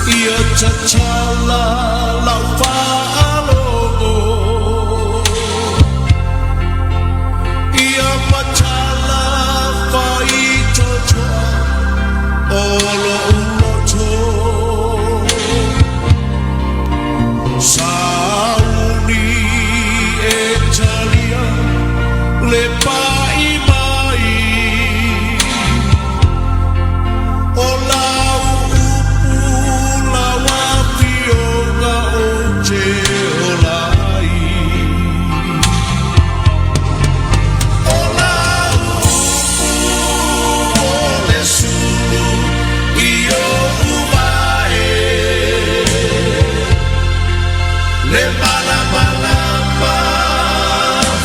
Ia tatala lau faalogo, Ia matala faitotoa o lo'u loto. Sauni e talia le pa'i mai, O lau upu lau afioga ou te ola ai. O lau upu o le sulu i oʻu vae, Le malamalama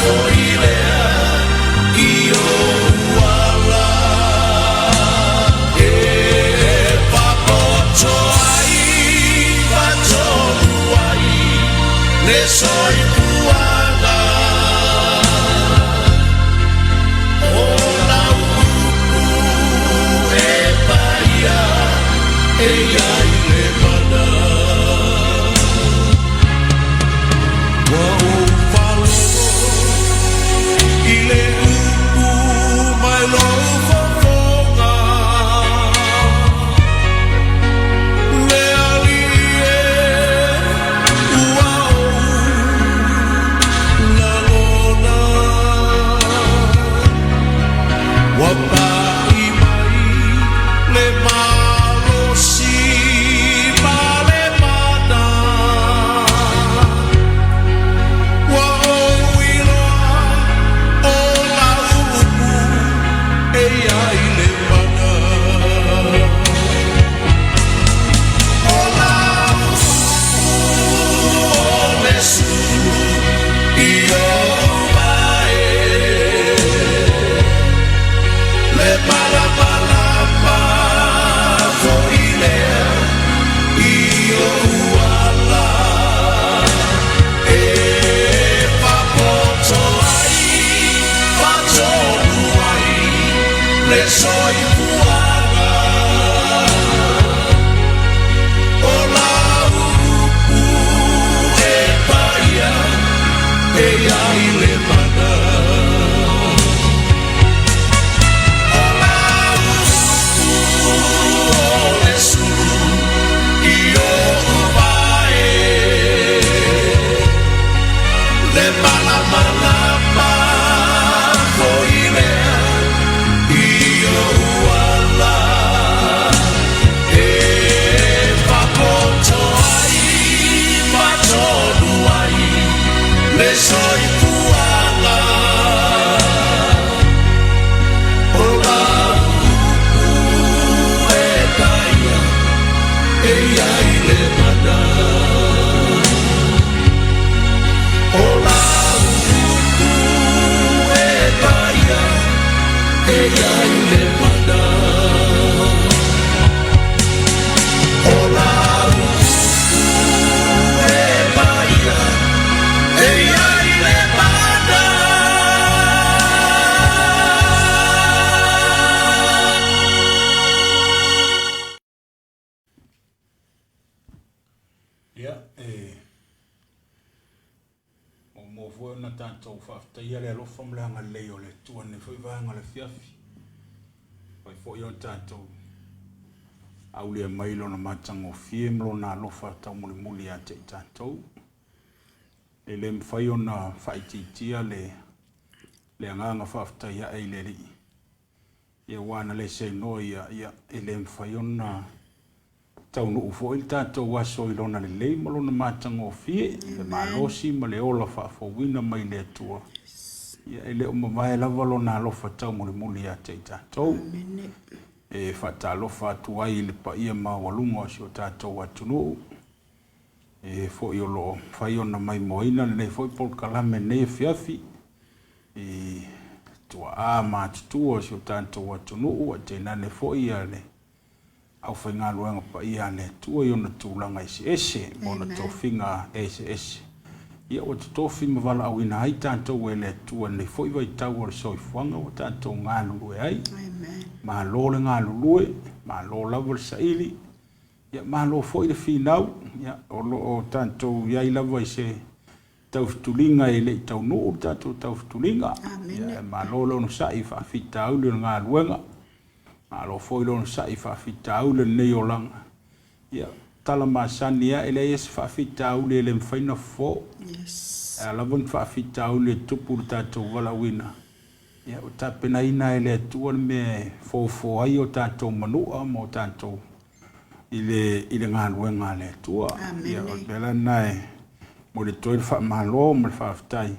foi lea i ou ala, E faapoto ai faatonu ai le soifuaga. O lau upu e paia e i ai le mana. Ua ou faalogo i le upu mai lou fofoga, Le Alii e, ua ou lagona. Ua pa'i mai le malosi ma le mana, Ua ou iloa o lau upu e i ai le mana. O lau upu o le sulu i oʻu vae, Le malamalama foi lea i ou ala, E faapoto ai faatonu ai le soifuaga. O lau upu e paia e i ai le mana. O lau upu o le sulu i oʻu vae, Le malamalama foi lea i ou ala, E faapoto ai faatonu ai le soifuaga. O lau upu e paia e i ai le mana. O lau upu e paia e i ai le mana. O lau upu e paia e i ai le mana. Ia, e muamua foi ona tatou faafetaia le alofa ma le agalelei o le Atua i lenei foi vaega o le afiafi. Fai foi ona tatou aulia mai lona matagofie ma lona alofa taumolimoli ia te i tatou. E le mafai ona faaitiitia le le agaga faafetai ae i le Alii. Ia aua ana le seinoa ia, ia e le mafai ona taunuu foi le tatou aso i lona lelei ma lona matagofie, le malosi ma le ola faafouina mai le Atua. Ia e le o mavae lava lona alofa taumolimoli ia te i tatou. E faatalofa atu ai i le paia maualuga o si o tatou atunuu, e foi o lo o mafai ona maimoaina lenei foi polokalame i lenei afiafi, i tuaa matutua o si o tatou atunuu, ae tainane foi ia le aufaigaluega paia a le Atua i ona tulaga eseese ma ona tofiga eseese. Ia ua totofi ma valaauina ai tatou e le Atua i lenei foi vaitau o le soifuaga ua tatou galulue ai. Malo le galulue, malo lava le saili. Ia, malo foi le finau, ia, o lo o tatou i ai lava i se taufetuliga e le i taunuu le tatou taufetuliga. Ia, e malo le onosai i faafitauli o le galuega, malo foi le onosai i faafitauli o lenei olaga. Ia, tala masani lava, e leai se faafitauli e le mafai ona fofo. Yes. E a lava ni faafitauli e tupu i le tatou valaauina, ia, ua tapenaina e le Atua le mea e fofo ai o tatou manua ma o tatou i le galuega a le Atua. Ia, o le mea la lena e momoli atu ai le faamalo ma le faafetai,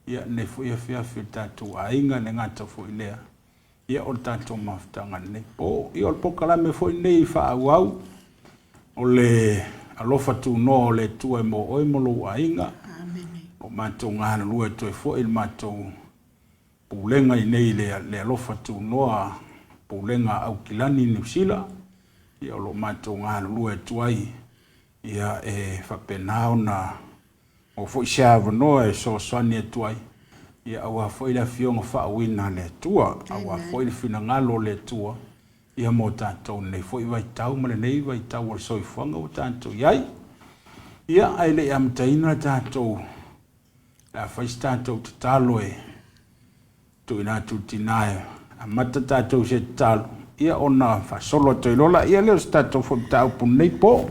ia, lenei foi afiafi i le tatou aiga, e le gata foi i lea, ia, o le tatou mafutaga i lenei po. Ia, o le polokalame foi lenei faaauau, o le alofa tunoa o le Atua e mo oe ma lou aiga. Amene. O matou galulue atu ai foi i le matou pulega i nei le alofa tunoa pulega Aukilani Niu Sila. Ia, o lo o matou galulue atu ai, ia, e faapena ona o foi se avanoa e fesoasoani atu ai, ia, aua foi le afioga faauuina a le Atua, aua foi le finagalo o le Atua, ia, mo tatou lenei foi vaitau ma lenei vaitau o le soifuaga ua tatou i ai. Ia, ae le i amataina tatou, le a fai se tatou tatalo e tuuina atu i le tina e amata tatou se tatalo, ia, ona faasolo atu ai loa laia lea o se tatou foi mataupu lenei po.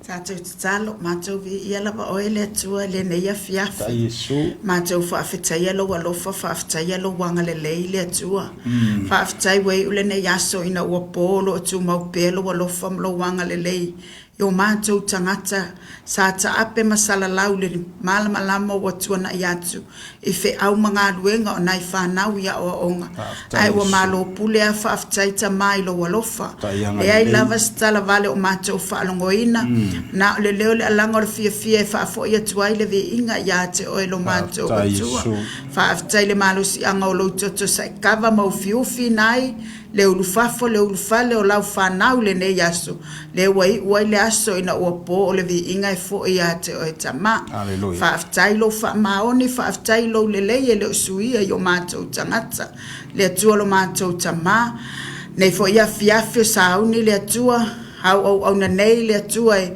Tatou tatalo, matou viia lava oe le Atua i lenei afiafi. Tai Iesu. Matou faafetaia lou alofa, faafetaia lou agalelei le Atua. Faafetai ua iu lenei aso ina ua po o lo o tumau pea lou alofa ma lou agalelei i o matou tagata sa taape ma salalau i le malamalama ua tuanai atu i feau ma galuega o nai fanau i aoaoga. Ae ua malo pule a, faafetai Tama i lou alofa. Leai lava se talavale o matou faalogoina, na o le leo le alaga o le fiafia e faafoi atu ai le viiga ia te oe lo matou Atua. Faafetai le malosiaga o lou toto saikava ma ufiufi ai le ulufafo le ulufale o lau fanau lenei aso, lea ua iu ai le aso ina ua po o le viiga e foi ia te oe Tama. Faafetai lou faamaoni, faafetai lou lelei e le o suia i o matou tagata, le Atua lo matou Tama. Nei foi afiafi o sauni le Atua, auauauna nei le Atua e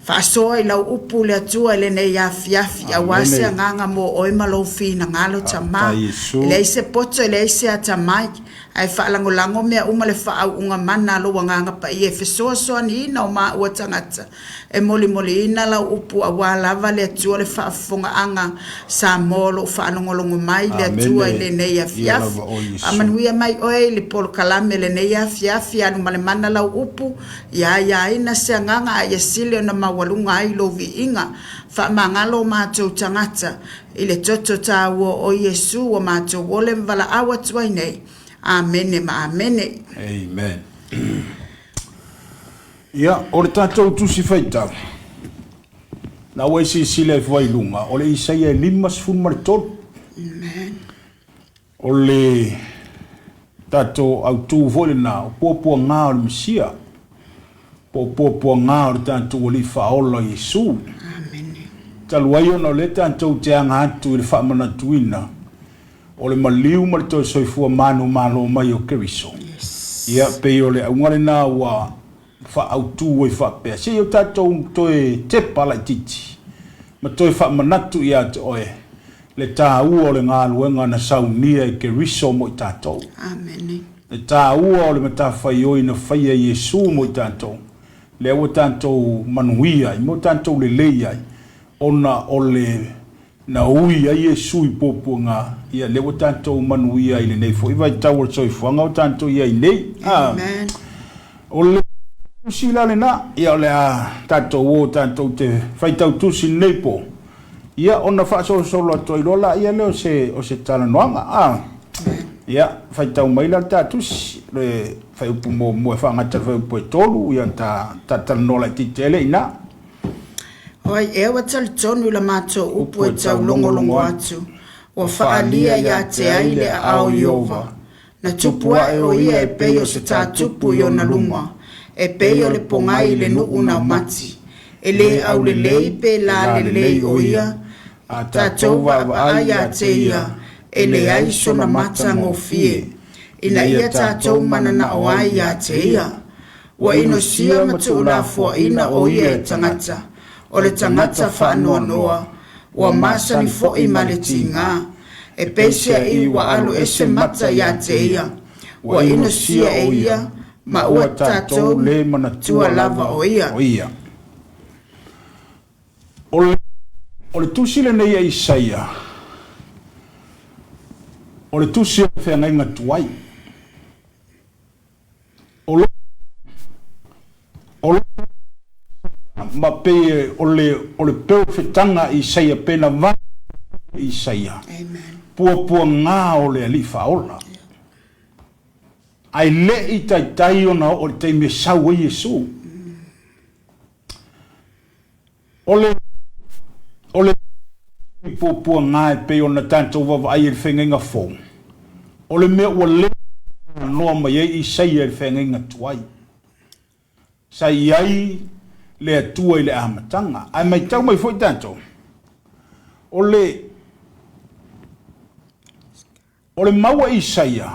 faasoa i lau upu le Atua i lenei afiafi, aua se agaga mo oe ma lou finagalo Tama. E leai se poto, e leai se atamai, ae faalagolago mea uma le faauuga mana a lou Agaga Paia e fesoasoaniina o maua tagata e molimoliina lau upu, aua lava le Atua le faafofogaaga Samoa o lou faalogologo mai le Atua i lenei afiafi. Faamanuia mai oe i le polokalame lenei afiafi, alu ma le mana lau upu, ia aiaina se agaga a ia sili ona maualuga ai lou viiga. Faamagalo o matou tagata i le toto taua o Iesu ua matou ole ma valaau atu ai nei. Amene ma amene. Amen. Ia, o le tatou tusi faitau, na ua e silasila ifo ai i luga, o le Isaia e 53. Amen. O le tatou autu foi lena, o puapuaga o le Mesia, po o puapuaga o le tatou Alii Faaola Iesu. Amene. Talu ai ona o lea tatou te aga atu i le faamanatuina o le maliu ma le toe soifua manumalo mai o Keriso. Yes. Ia, pei o le auga lena ua faaautu ai faapea, se i o tatou toe tepa laitiiti ma toe faamanatu ia te oe le taua o le galuega na saunia e Keriso mo i tatou. Amene. Le taua o le matafaioi na faia e Iesu mo i tatou, lea ua tatou manuia ai ma ua tatou lelei ai, ona o le na ui ai Iesu i puapuaga, ia lea ua tatou manuia ai i lenei foi vaitau o le soifuaga ua tatou i ai nei. Amen. O le tusi la lena, ia o le a tatou o tatou te faitau tusi lenei po, ia ona faasolosolo atu ai loa laia lea o se talanoaga. Ia, faitau mai la le ta tusi, le fuaiupu muamua e faagata le fuaiupu e 3, ia ta talanoa laitiiti ai lea i ina. Oi, ea ua talitonu i la matou upu e taulogologo atu, ua faaalia ia te ai le aao o Ieova. Na tupu ae o ia e pei o se tātupu i ona luma, e pei o le pogai i le nuu naumati. E lē aulelei pe lalelei o ia, a tatou vaavaai ia te ia, e leai sona matagofie, ina ia tatou mananao ai ia te ia. Ua inosia ma tuulafoaina o ia e tagata, o le tagata faanoanoa, ua masani foi ma le tiga. E peiseai ua alu ese mata ia te ia, ua inosia e ia, ma ua tatou le manatua lava o ia. O ia. O le, o le tusi lenei a Isaia, o le tusi o le feagaiga tuai. O lo, o lo, ma pei o le, o le perofetaga a Isaia pe na va Isaia. Amen. Puapuaga o le Alii Faaola. Ae le i taitai ona oo i le taimi e sau ai Iesu. O le, o le puapuaga e pei ona tatou vaavaai i le feagaiga fou, o le mea ua leva ona noa mai ai Isaia i le feagaiga tuai. Sa i ai le Atua i le amataga. Ae matau mai foi tatou, o le, o le mau a Isaia,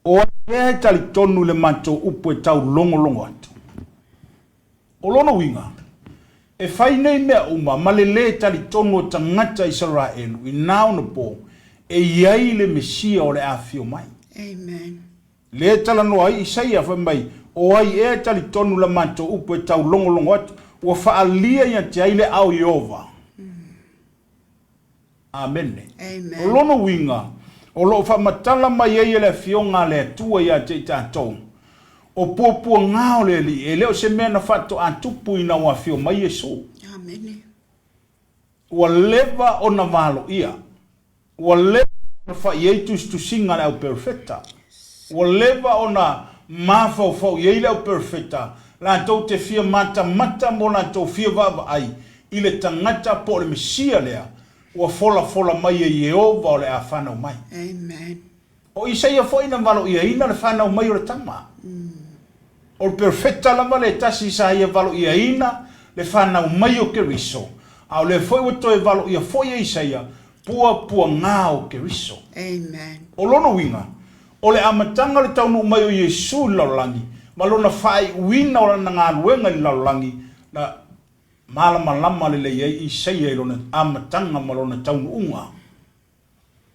o ai ea e talitonu i le matou upu e taulogologo atu? O lona uiga, e fai nei mea uma ma le lē talitonu o tagata Isaraelu i na ona po e i ai le Mesia o le a afio mai. Amen. Lea e talanoa ai Isaia, fai mai, O ai ea e talitonu la matou upu e taulogologo atu, ua faaalia ia te ai le ao Ieova? Amene. Amen. O lona uiga, o lo o faamatala mai ai e le Afioga a le Atua ia te i tatou, o puapuaga o le Alii, e le o se mea na faatoa tupu ina ua afio mai Iesu. Amene. Ua leva ona valoia. Ua leva ona fai ai tusitusiga a le au perofeta. Ua leva ona mafaufau i ai le au perofeta latou te fia matamata mo latou fia vaavaai i le tagata po o le Mesia lea ua folafola mai e Ieova o le a fanau mai. Amen. O Isaia foi na valoiaina le fanau mai o le tama. O le perofeta lava le tasi sa ia valoiaina le fanau mai o Keriso, a o lea foi ua toe valoia foi e Isaia puapuaga o Keriso. Amen. O lona uiga, o le amataga o le taunuu mai o Iesu i le lalolagi ma lona faaiuina o lana galuega i le lalolagi, na malamalama lelei ai Isaia i lona amataga ma lona taunuuga.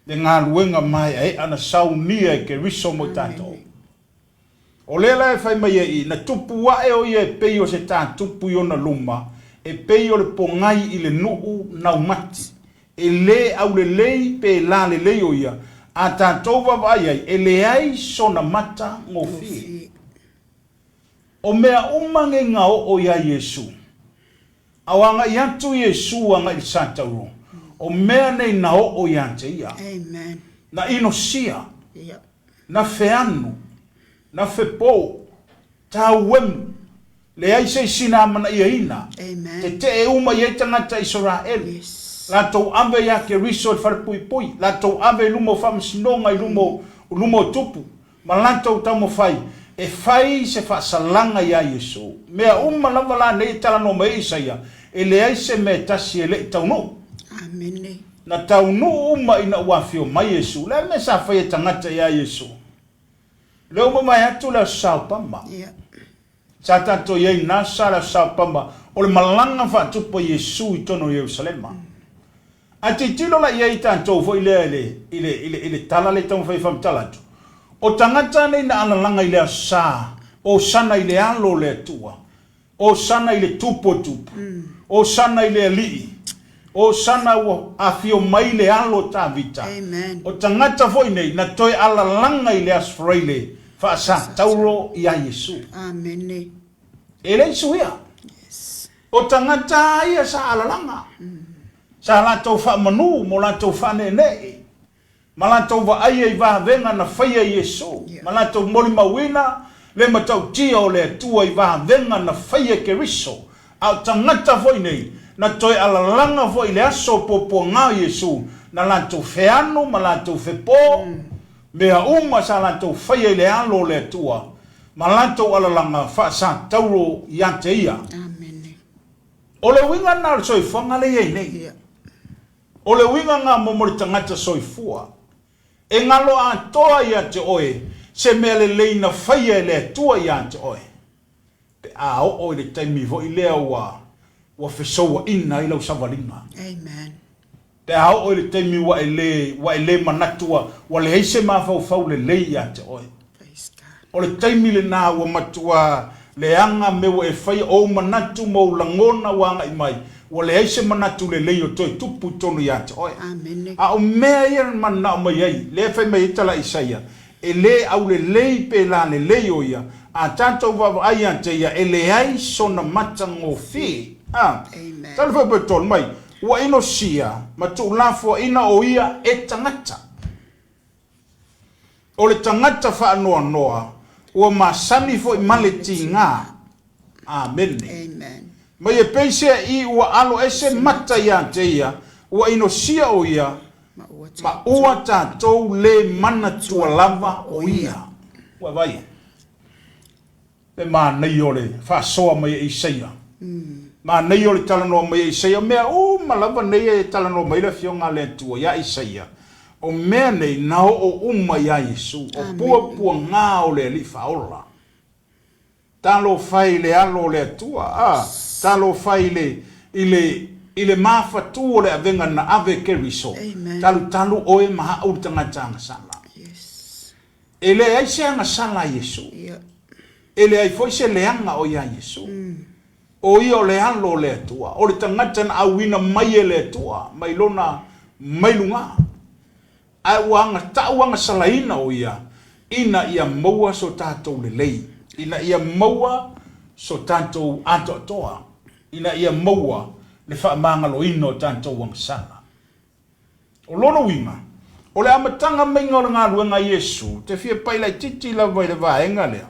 Le galuega maeaea na saunia e Keriso mo i tatou. O lea la e fai mai ai i, na tupu ae o ia e pei o se tatupu i ona luma, e pei o le pogai i le nuu naumati. E lē aulelei pe lalelei o ia, a tatou vaavaai ai, e leai sona mata gofie. O mea uma nei na oo iā Iesu. A o agai atu Iesu agai i le Satauro, o mea nei na oo iā te ia. Amen. Na inosia, Yep. na feanu, na fepō, tauemu, leai se isi na amanaiaina, Amen. tetee uma i ai tagata Isaraelu, Yes. latou ave iā Keriso i le falepuipui, latou ave i luma o faamasinoga i luma o, luma o tupu, ma latou taumafai e fai se faasalaga iā Iesu. Mea uma lava la nei e talanoa mai ai Isaia, e leai se mea e tasi e le i taunuu. Amene. Na taunuu uma ina ua afio mai Iesu. O le a le mea sa faia e tagata iā Iesu? Lea ua mavae atu le Aso Saopama. Ia. Sa tatou i ai na sa le Aso Saopama o le malaga faatupu a Iesu i totonu o Ierusalema. A tilotilo la i ai tatou foi lea i le, i le, i le, i le tala lea e taumafai e faamatala atu, o tagata nei na alalaga i le Aso Sa, Hosana i le Alo o le Atua, Hosana i le Tupu o Tupu, Hosana i le Alii, Hosana ua afio mai le Alo o Tavita. Amen. O tagata foi nei na toe alalaga i le Aso Faraile faasatauro iā Iesu. Amene. E leai suia. Yes. O tagata a ia sa alalaga, sa latou faamanu mo latou faaneenee, ma latou vaaia i vavega na faia e Iesu, ma latou molimauina le matautia o le Atua i vavega na faia e Keriso, a o tagata foi nei, na toe alalaga foi i le aso o puapuaga o Iesu, na latou feanu ma latou fepo, mea uma sa latou faia i le alo o le Atua, ma latou alalaga faasatauro ia te ia. Amene. O le uiga lena o le soifuaga lea e i ai nei. O le uiga lena mo le tagata soifua. E galo atoa ia te oe se mea lelei na faia e le Atua ia te oe. Pe a oo i le taimi foi lea ua ua fesouaina ai lau savaliga. Amen. Pe a oo i le taimi ua e le ua e le manatu ua ua leai se mafaufau lelei ia te oe. Praise God. O le taimi lena ua matua leaga mea ua e faia, ou manatu ma ou lagona ua agai mai, ua leai se manatu lelei o toe tupu i totonu ia te oe. Amene. A o mea ia na mananao mai ai, lea e fai mai ai tala a Isaia, E le aulelei pe lalelei o ia, a tatou vaavaai ia te ia, e leai sona matagofie. A. Amen. Tali foi Petolo mai, Ua inosia ma tuulafoaina o ia e tagata. O le tagata faanoanoa, ua masani foi ma le tiga. Amene. Amen. Mai e peiseai ua alo ese mata ia te ia, ua inosia o ia, ma ua tatou le manatua lava o ia. Ua vaai e? Le manaia o le faasoa mai e Isaia. Manaia o le talanoa mai e Isaia. O mea uma lava nei e talanoa mai le Afioga a le Atua ia Isaia, o mea nei na oo uma ia Iesu, o puapuaga o le Alii Faaola. Talofa e i le alo o le Atua, a, talofa i le, i le, i le mafatū o le avega na ave e Keriso, talutalu oe ma a'u le tagata agasala. E leai se agasala a Iesu. E leai foi se leaga o iā Iesu. O ia o le alo o le Atua, o le tagata na auina mai e le Atua mai lona mai lugā. Ae ua agatau agasalaina o ia ina ia maua so tatou lelei, ina ia maua so tatou atoatoa, ina ia maua le faamagaloina o tatou agasala. O lona uiga, o le amataga maiga o le galuega a Iesu, te fia pai laitiiti lava i le vaega lea.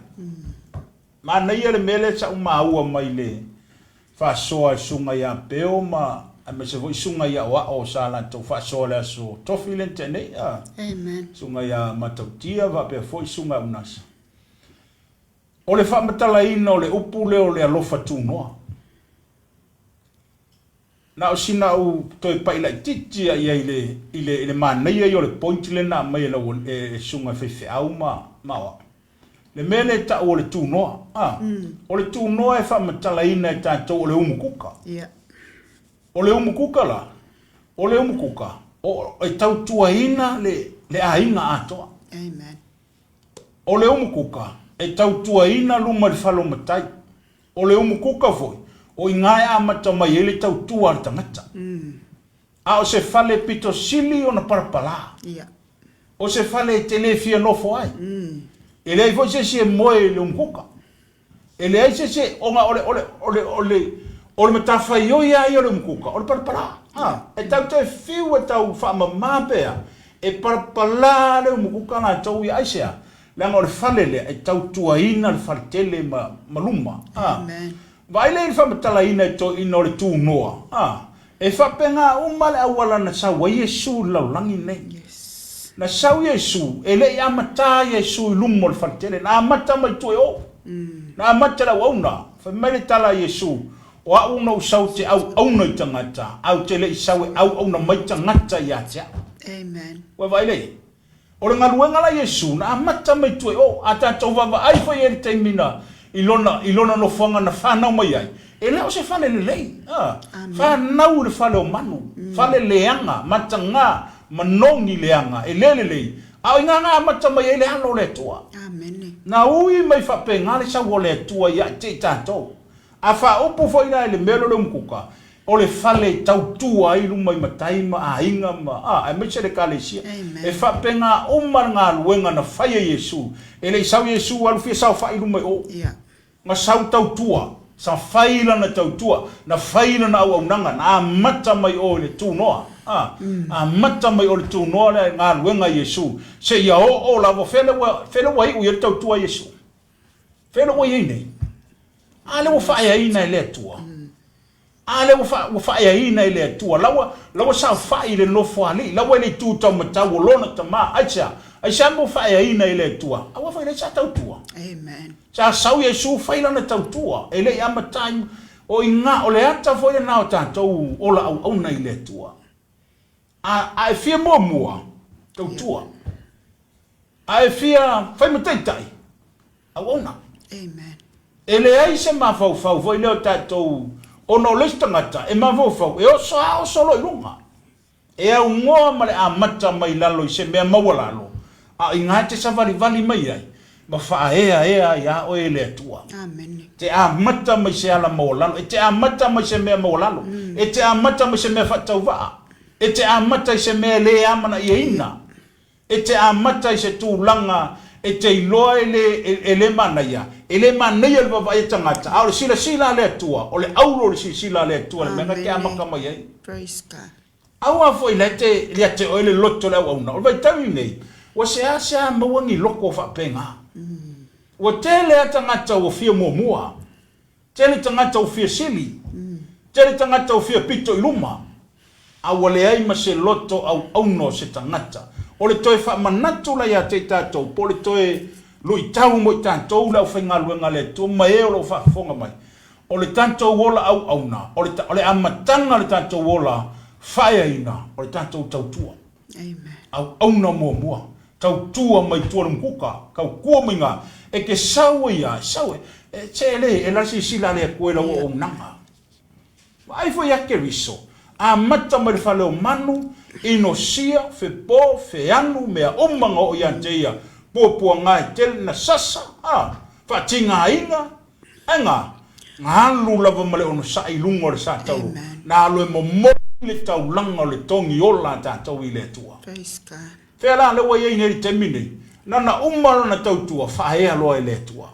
Manaia le mea lea sa ou maua mai le faasoa a le Susuga ia Peo ma aemaise foi Susuga i Aoao sa latou faasoa i le aso Tofi lea na tea nei, a Susuga ia Matautia faapea foi Susuga ia Unasa. O le faamatalaina o le upu lea o le alofa tunoa. Na o sina ou toe pai laitiiti lava i ai i le, i le, i le manaia ia o le point lea na aumai e lau, e Susuga i faifeau ma, ma Aoao. Le mea lea e tau o le tunoa, a, o le tunoa e faamatalaina e tatou o le umukuka. Yeah. O le umukuka la, o le umukuka, o, e tautuaina le, le aiga atoa. Amen. O le umukuka, e tautuaina luma i le fale o matai. O le umukuka foi, o iga e amata mai ai le tautua a le tagata. A o se fale pito sili ona palapala. O se fale e te le fia nofo ai. E leai foi se isi e moe i le umukuka. E leai se isi e, ona o le, o le, o le, o le, o le matafaioi lava ia o le umukuka, o le palapala. A, e tau te fiu e tau faamama pea, e palapala le umukuka latou ia. Aisea? Leaga o le fale lea e tautuaina le faletele ma, ma luma. A. Vaai lea i le faamatalaina e toeaina o le tunoa. A. E faapena uma le auala na sau ai Iesu i le lalolagi lenei. Yes. Na sau Iesu, e le i amata Iesu i luma o le faletele, na amata mai tua i o. Na amata le auauna. Fai mai le tala a Iesu, O a'u na ou sau te auauna i tagata, ae ou te le i sau e auauna mai tagata ia te a'u. Amen. Ua vaai lea i ai? O le galuega la Iesu na amata mai tua i o, a tatou vaavaai foi i ai i le taimi na, i lona, i lona nofoaga na fanau mai ai, e le o se fale lelei, a, fanau i le fale o manu, fale leaga, mataga, manogi leaga, e le lelei, a o i ga na amata mai ai le alo o le Atua. Na ui mai faapena le sau o le Atua ia te i tatou. A faaupu foi la i le mea lea o le umukuka, o le fale e tautua ai luma i matai ma aiga ma, a, aemaise le Ekalesia. E faapena uma le galuega na fai e Iesu. E le i sau Iesu alu fia saofai i luma i o. Na sau tautua, sa fai lana tautua, na fai lana auaunaga, na amata mai o i le tunoa, a, amata mai o i le tunoa le galuega a Iesu, seia oo lava, fea lea ua, fea lea ua iu i ai le tautua a Iesu? Fea lea ua i ai nei? A lea ua faaeaina e le Atua. A lea ua, ua faaeaina e le Atua. La ua, la ua saofai i le nofoalii, la ua i le itu taumatau o Lona Tama. Aisea? Aisea mea ua faaeaina e le Atua? Aua foi lea sa tautua. Amen. Sa sau Iesu fai lana tautua, e le i amata ai, o i ga, o le ata foi lena o tatou ola auauna i le Atua. A, a e fia muamua, tautua. A e fia fai ma taitai, auauna. Amen. E leai se mafaufau foi lea o tatou ona o le isi tagata e mafaufau e oso a oso loa i luga. E aunoa ma le amata mai lalo i se mea maualalo, a o iga e te savalivali mai ai ma faaeaea ai a oe e le Atua. Amene. Te amata mai se ala maualalo, e te amata mai se mea maualalo, e te amata mai se mea faatauvaa, e te amata i se mea e le amanaiaina. E te amata i se tulaga e te iloa e le, e le manaia, e le manaia le vaavaai a tagata, a o le silasila a le Atua, o le auro o le silasila a le Atua, le mea na te amata mai ai. Praise God. Aua foi la e te ia te oe le loto o le auauna. O le vaitaimi lenei, ua seasea maua ni loko faapena. Ua tele lava tagata ua fia muamua. Tele tagata ua fia sili, tele tagata ua fia pito i luma, a ua leai ma se loto auauna o se tagata. O le toe faamanatu la ia te i tatou, po o le toe luitau mo i tatou le aufaigaluega a le Atua ma e o lo o faafofoga mai, o le tatou ola auauna, o le, o le amataga o le tatou ola faaeaina, o le tatou tautua. Auauna muamua, tautua mai tua le mukuka, tautua mai ga, e te sau ai a, sau e, e se le, e la silasila a le Atua i lau auaunaga. Vaai foi ia Keriso, amata mai le fale o manu, inosia, fepo, feanu, mea uma na oo ia te ia, puapuaga e tele na sasa, a, faatigaina, Ae na, na alu lava ma le onosai i luga o le sa taulu, na alu e momoli le taulaga o le togi ola a tatou i le Atua. Fea la lea ua i ai nei i le taimi nei? Na ona uma lona tautua, faaea loa e le Atua.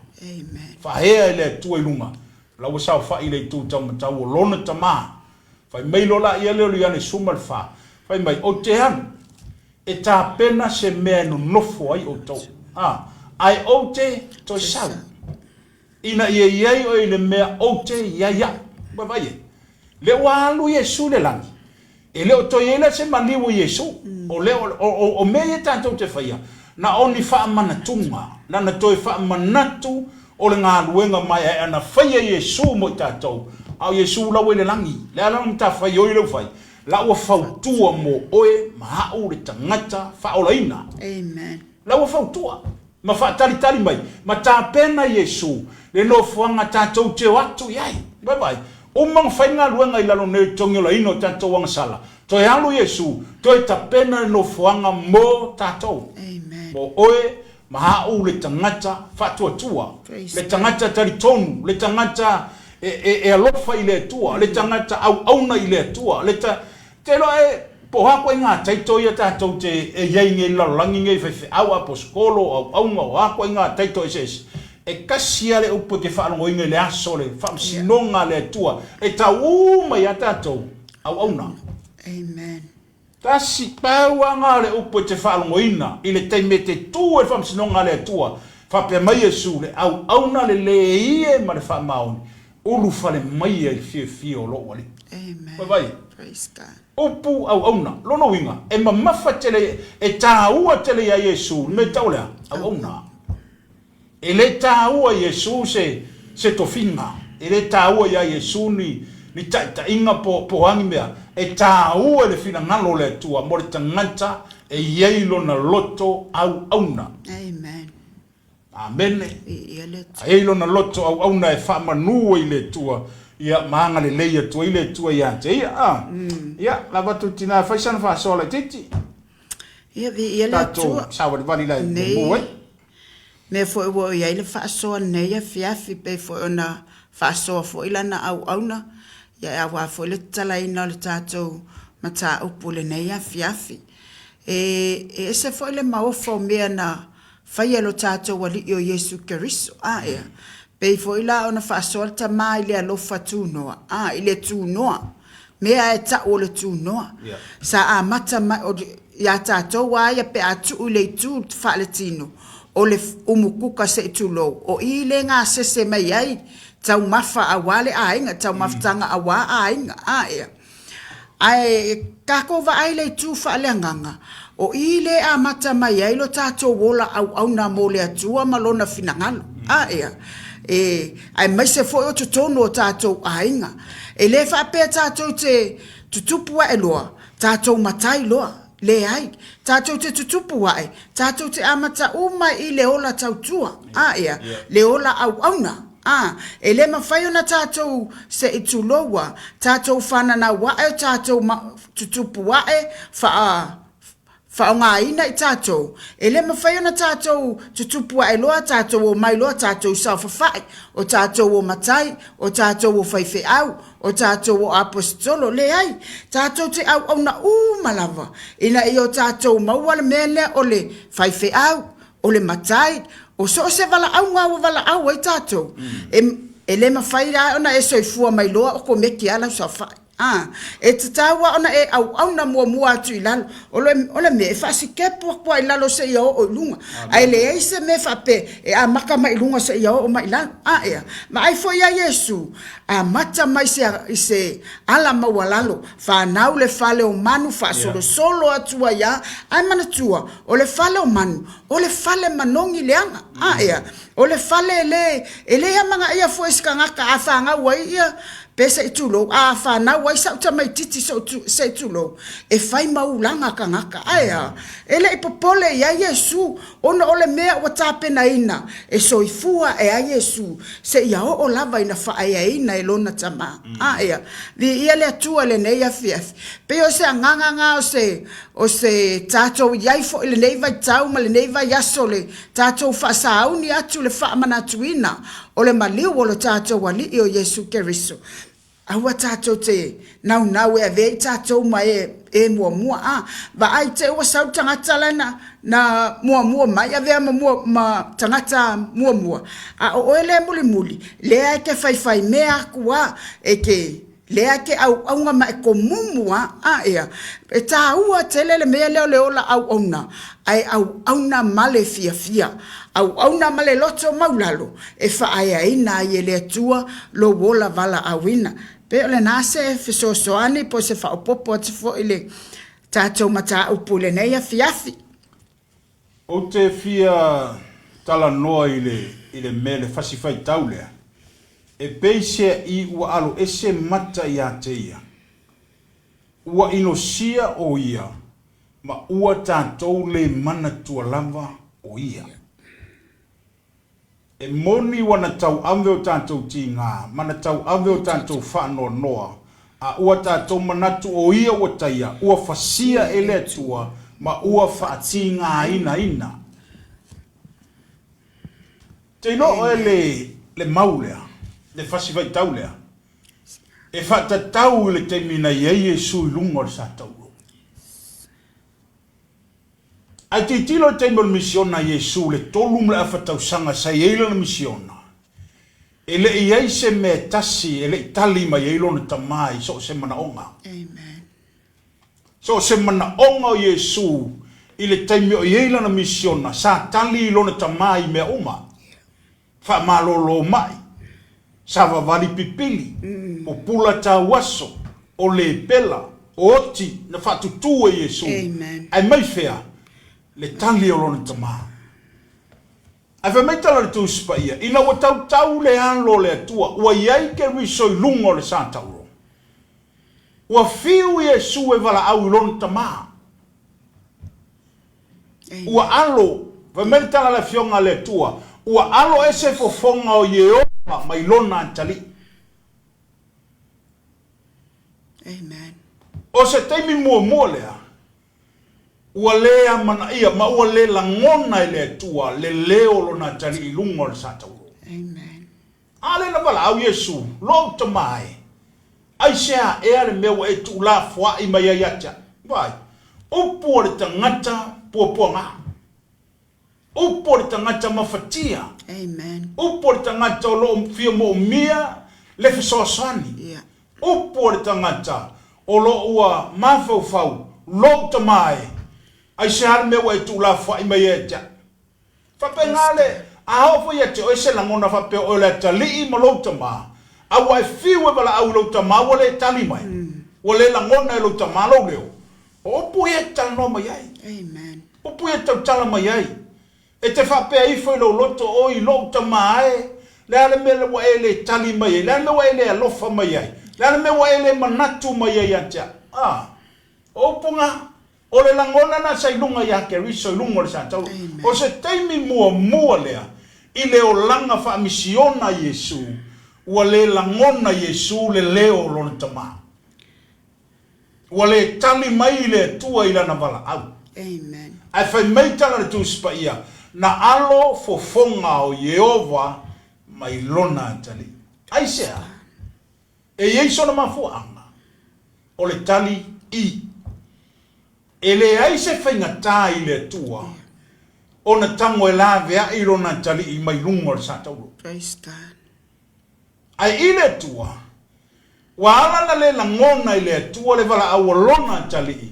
Faaea e le Atua i luga, la ua saofai i le itu taumatau o Lona Tama. Fai mai loa laia lea o le Ioane 14, fai mai, Ou te alu e tapena se mea e nonofo ai outou, a, ae ou te toe sau. Ina ia i ai oe i le mea ou te i ai au. Ua vaai ai? Lea ua alu Iesu i le lagi, e le o toe i ai la se maliu o Iesu. O lea, o, o, o mea ia tatou te faia, na o ni faamanatuga, na ona toe faamanatu o le galuega maeaea na faia Iesu mo i tatou, a o Iesu la ua i le lagi. Le a lana matafaioi lea ua fai? La ua fautua mo oe ma au le tagata faaolaina. Amen. La ua fautua. Ma faatalitali mai, ma tapena Iesu le nofoaga tatou te o atu i ai. Vaavaai, uma ona fai galuega i lalo nei o le togiolaina o tatou agasala, toe alu Iesu, toe tapena le nofoaga mo tatou. Amen. Mo oe ma au le tagata faatuatua, Praise le tagata talitonu, le tagata e, e, e alofa i le Atua, le tagata auauna i le Atua, le ta, Te iloa e, po o a koe ngā taito ia tātou te e i ai nei i le lalolagi nei, faifeau, aposetolo, auauna, o a koe ngā taito eseese, e kasi lava le upu e te faalogoina i le aso o le faamasinoga a le Atua e tau uma iā tātou auauna. Amen. Tasi, pau lava ngā o le upu e te faalogoina i le taimi e te tū ai le faamasinoga a le Atua, faapea mai Iesu, le auauna le lē ie ma le faamaoni, Ulufale mai ai le fiafia o lou Alii. Amen. Vaai. Praise God. Upu auauna. Lona uiga, e mamafa tele, e taua tele iā Iesu le mea e tau o le a? Auauna. E le taua i Iesu se, se tofiga. E le taua iā Iesu ni, ni taitaiga po, po o a ni mea. E taua i le finagalo o le Atua mo le tagata e i ai lona loto auauna. Amen. Amene. Viia le Atua. A i ai lona loto auauna e faamanu ai i le Atua, ia, ma agalelei atu ai le Atua ia te ia. A, ia, lava atu tina e fai sana faasoa laitiiti. Ia, viia le Tatou Atua. savalivali la i Nei mumu ai. mea foi ua i ai le faasoa nei afiafi, pei foi ona faasoa foi lana auauna, ia e aua foi le tatalaina o le tatou mataupu i lenei afiafi. E, e ese foi le maofa o mea na Faia lo tatou Alii o Iesu Keriso. A ea? Pei foi la ona faasoa le Tama i le alofa tunoa, a, i le tunoa, mea e tau o le tunoa. Sa amata mai, o, iā tatou a ia pe a tuu i le itu faaletino, o le umukuka se i tulou, o i le gasese mai ai taumafa aua le aiga, taumafataga aua aiga, a ea? Ae tatou vaai i le itu faaleagaga, o i lea e amata mai ai lo tatou ola auauna mo le Atua ma Lona finagalo. A ea? E, aemaise foi o totonu o tatou aiga. E le faapea tatou te tutupu ae loa, tatou matai loa. Leai. Tatou te tutupu ae, tatou te amata uma i le ola tautua. A ea? Le ola auauna. A, e le mafai ona tatou se i tulou a, tatou fananau ae o tatou ma, tutupu ae, faa, faaaogaina i tatou, e le mafai ona tatou tutupu ae loa, tatou omai loa tatou saofafai, o tatou o matai, o tatou o faifeau, o tatou o aposetolo, leai, tatou te auauna uma lava ina ia o tatou maua le mea lea o le faifeau, o le matai, o so o se valaauga ua valaau ai tatou, e, e le mafai la ona e soifua mai loa o komeki lava lau saofai. A, e tatau lava ona e auauna muamua atu i lalo. O le, o le mea, e faasikepu atu lava i lalo seia oo i luga. Ae leai se mea faapea e amata mai i luga seia oo mai i lalo. A ea, vaai foi ia Iesu, amata mai se, i se ala maualalo, fanau le fale o manu, faasolosolo atu ai lava. Ae manatua, o le fale o manu, o le fale manogi leaga. A ea, o le fale e le, e le amanaia foi e se tagata a fanau ai ia, pe se i tulou, a fanau ai sa'u tamaititi se i tulou, e fai ma ulaga tagata. Ae a? E le i popole i ai Iesu, ona o le mea ua tapenaina e soifua ae ai Iesu, seia oo lava ina faaeaina e lona Tama. Ae a? Viia le Atua i lenei afiafi. Pei o se agaga na o se, o se tatou i ai foi i lenei vaitau ma lenei vaiaso le tatou faasauni atu le faamanatuina o le maliu o lo tatou Alii o Iesu Keriso. Aua tatou te naunau e avea i tatou ma e, e muamua. A, vaai te ua sau le tagata la na, na muamua mai, avea ma, mua, ma tagata muamua, a o oe lea mulimuli, lea e te faifaimea atu a, e te, Lea e te auauna ma e komumu a, a ea, e tāua tele le mea lea o le ola auauna, ae auauna ma le fiafia, auauna ma le loto maulalo e faaeaina ai e le Atua lou ola valaauina. Pei o lena se fesoasoani po o se faaopoopo atu foi i le tatou mataupu i lenei afiafi. Ou te fia talanoa i le, i le mea, le fasi faitau lea, e peiseaʻi ua alo ese mata iā te ia. Ua inosia ʻo ia ma ua tatou le manatua lava ʻo ia. E moni ua na tauave o tatou tigā, ma na tauave o tatou faanoanoa, a ua tatou manatu o ia ua taia, ua fasia e le Atua, ma ua faatigāinaina. Te iloa oe le, le mau lea, le fasi faitau lea, e faatatau i le taimi na i ai Iesu i luga o le sa tauro. Ae tilotilo i le taimi o le misiona a Iesu, le 3 ma le afa tausaga sa i ai lana misiona, e le i i ai se mea e tasi e le i tali mai ai lona Tama i so o se manaoga. Amen. So o se manaoga o Iesu i le taimi o i ai lana misiona, sa tali i lona Tama i mea uma. Faamalolo mai, savavali pipili, pupula tauaso, o lepela, o oti na faatutū e Iesu, ae mai fea le tali o lona Tama? Ae fai mai tala o le Tusi Paia, ina ua tautau le Alo o le Atua, ua i ai Keriso i luga o le sa tauro. Ua fiu Iesu e valaau i lona Tama. Ua alo, fai mai le tala a le Afioga a le Atua, ua alo ese fofoga o Ieova mai lona atalii. Amen. O se taimi muamua lea, ua le amanaia ma ua le lagona e le Atua le leo o lona atalii i luga o le sa tauro. Amen. A lea na valaau Iesu, Lou tama e, aisea ea le mea ua e tuulafoai mai ai ia te au? Vaai, upu a le tagata puapuaga, upu a le tagata mafatia, Amen. upu a le tagata o lo o fia moomia le fesoasoani, Yeah. upu a le tagata o lo o ua mafaufau, Lou tama e, aisea le mea ua e tuulafoai mai ai ia te au? Faapena le, a oo foi ia te oe se lagona faapea o oe o le atalii ma lou tama, a ua e fiu e valaau i lou tama ua le tali mai, ua le lagona e lou tama lou leo, o upu ia e te talanoa mai ai. Amen. Upu ia e tautala mai ai. E te faapea ifo i lou loto, Oi, lou tama e, le a le mea lea ua e le tali mai ai? Le a le mea ua e le alofa mai ai? Le a le mea ua e le manatu mai ai ia te au? A, o upu na. O le lagona lena sa i luga ia Keriso i luga o le sa tauro. O se taimi muamua lea I le olaga faamisiona a Iesu, ua le lagona Iesu le leo o lona Tama. Ua le tali mai le Atua i lana valaau. Amen. Ae fai mai tala le Tusi Paia, Na alo fofoga o Ieova mai lona atalii. Aisea? E i ai sona mafuaaga? O le tali, I. E leai se faigata i le Atua ona tago e laveai lona atalii mai luga o le sa taulo. Praise God. Ae i le Atua, ua ala na le lagona i le Atua le valaau a lona atalii,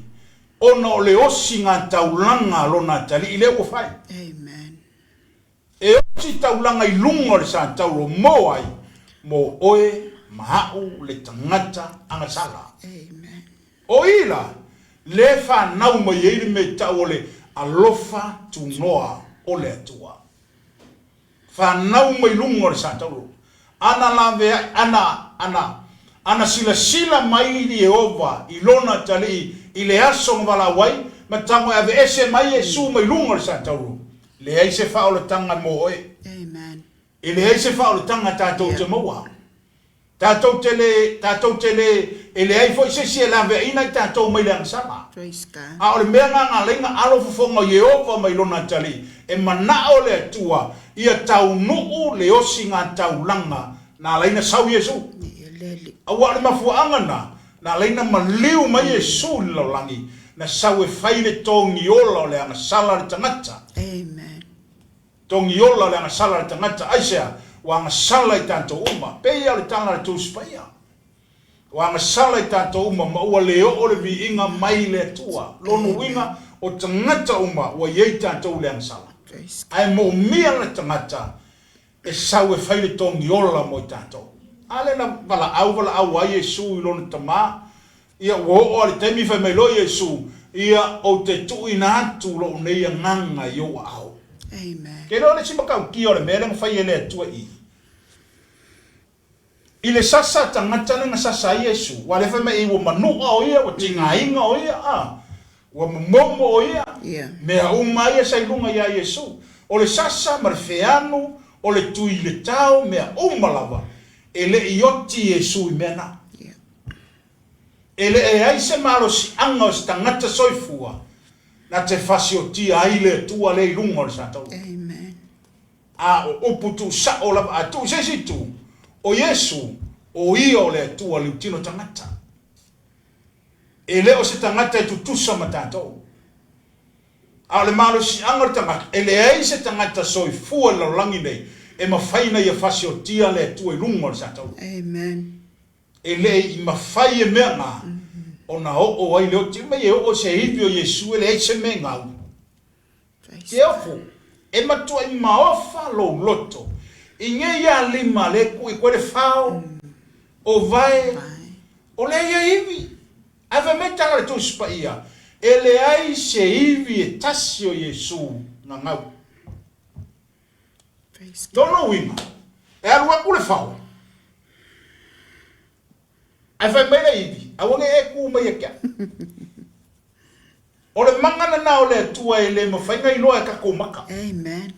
ona o le osiga taulaga a lona atalii lea ua fai. Amen. E osi taulaga i luga o le sa taulo mo ai, mo oe ma a'u le tagata agasala. Amen. O i la, le fanau mai ai le mea tau o le alofa tunoa o le Atua. Fanau mai luga o le sa taulo. Ana laveai, ana, ana, ana silasila mai Ieova i lona atalii i le aso na valaau ai, ma tago e aveese mai Iesu mai luga o le sa taulo. Leai se faaolataga mo oe. Amen. E leai se faaolataga tatou te maua. Tatou te le, tatou te le, e leai foi se isi e laveaiina i tatou mai le agasala. Praise God. A o le mea na na alaina alo fofoga o Ieova mai lona atalii, e manao le Atua ia taunuu le osiga taulaga na alaina sau Iesu. Aua o le mafuaaga na, na alaina maliu mai Iesu i le lalolagi, na sau e fai le togiola o le agasala a le tagata. Amen. Togiola o le agasala a le tagata, aisea? Ua agasala i tatou uma. Pei lava o le tala a le Tusi Paia. Ua agasala i tatou uma ma ua le oo le viiga mai le Atua. Lona uiga, o tagata uma ua i ai tatou i le agasala. Ae moomia le tagata e sau e fai le togiola mo i tatou. A lea na valaau valaau ai Iesu i lona Tama, Ia, ua oo lava i le taimi fai mai loa Iesu, Ia, ou te tuuina atu lou nei agaga i ou aao. Amen. Ke iloa le isi matautia o le mea lea na fai e le Atua i i le sasa tagata lea na sasa ai Iesu, aua lea fai mai ua manu'a o ia, ua tigaina o ia, a, ua momomo o ia, Yeah. mea uma ia sa i luga iā Iesu. O le sasa ma le feanu, o le tui i le tao, mea uma lava, e le i oti Iesu i mea na. Yeah. E leai se malosiaga o se tagata soifua na te fasiotia ai le Atua lea i luga o le sa taulaga. Amen. A o upu tuusao lava, a tuu i se isi itu, o Iesu, o Ia o le Atua liutino tagata. E le o se tagata e tutusa ma tatou. A o le malosiaga o le tagata, e leai se tagata soifua i le lalolagi nei e mafai ona ia fasiotia le Atua i luga o le sa taulaga. Amen. E le i mafai e mea na ona oo ai le oti mai e oo se ivi o Iesu e leai se mea e gau. Ke ofo, e matuai maofa lou loto i nei ia lima le kui koe le fao, o vae, o lea ia ivi. Ae fai mai tala le Tusi Paia, e leai se ivi e tasi o Iesu na gau. Lona uiga, e alu atu le fao, ae fai mai le ivi, aua ne i e ku mai ia te au. O le maga lena o le Atua e le mafai ona iloa e tatou maka. Amen.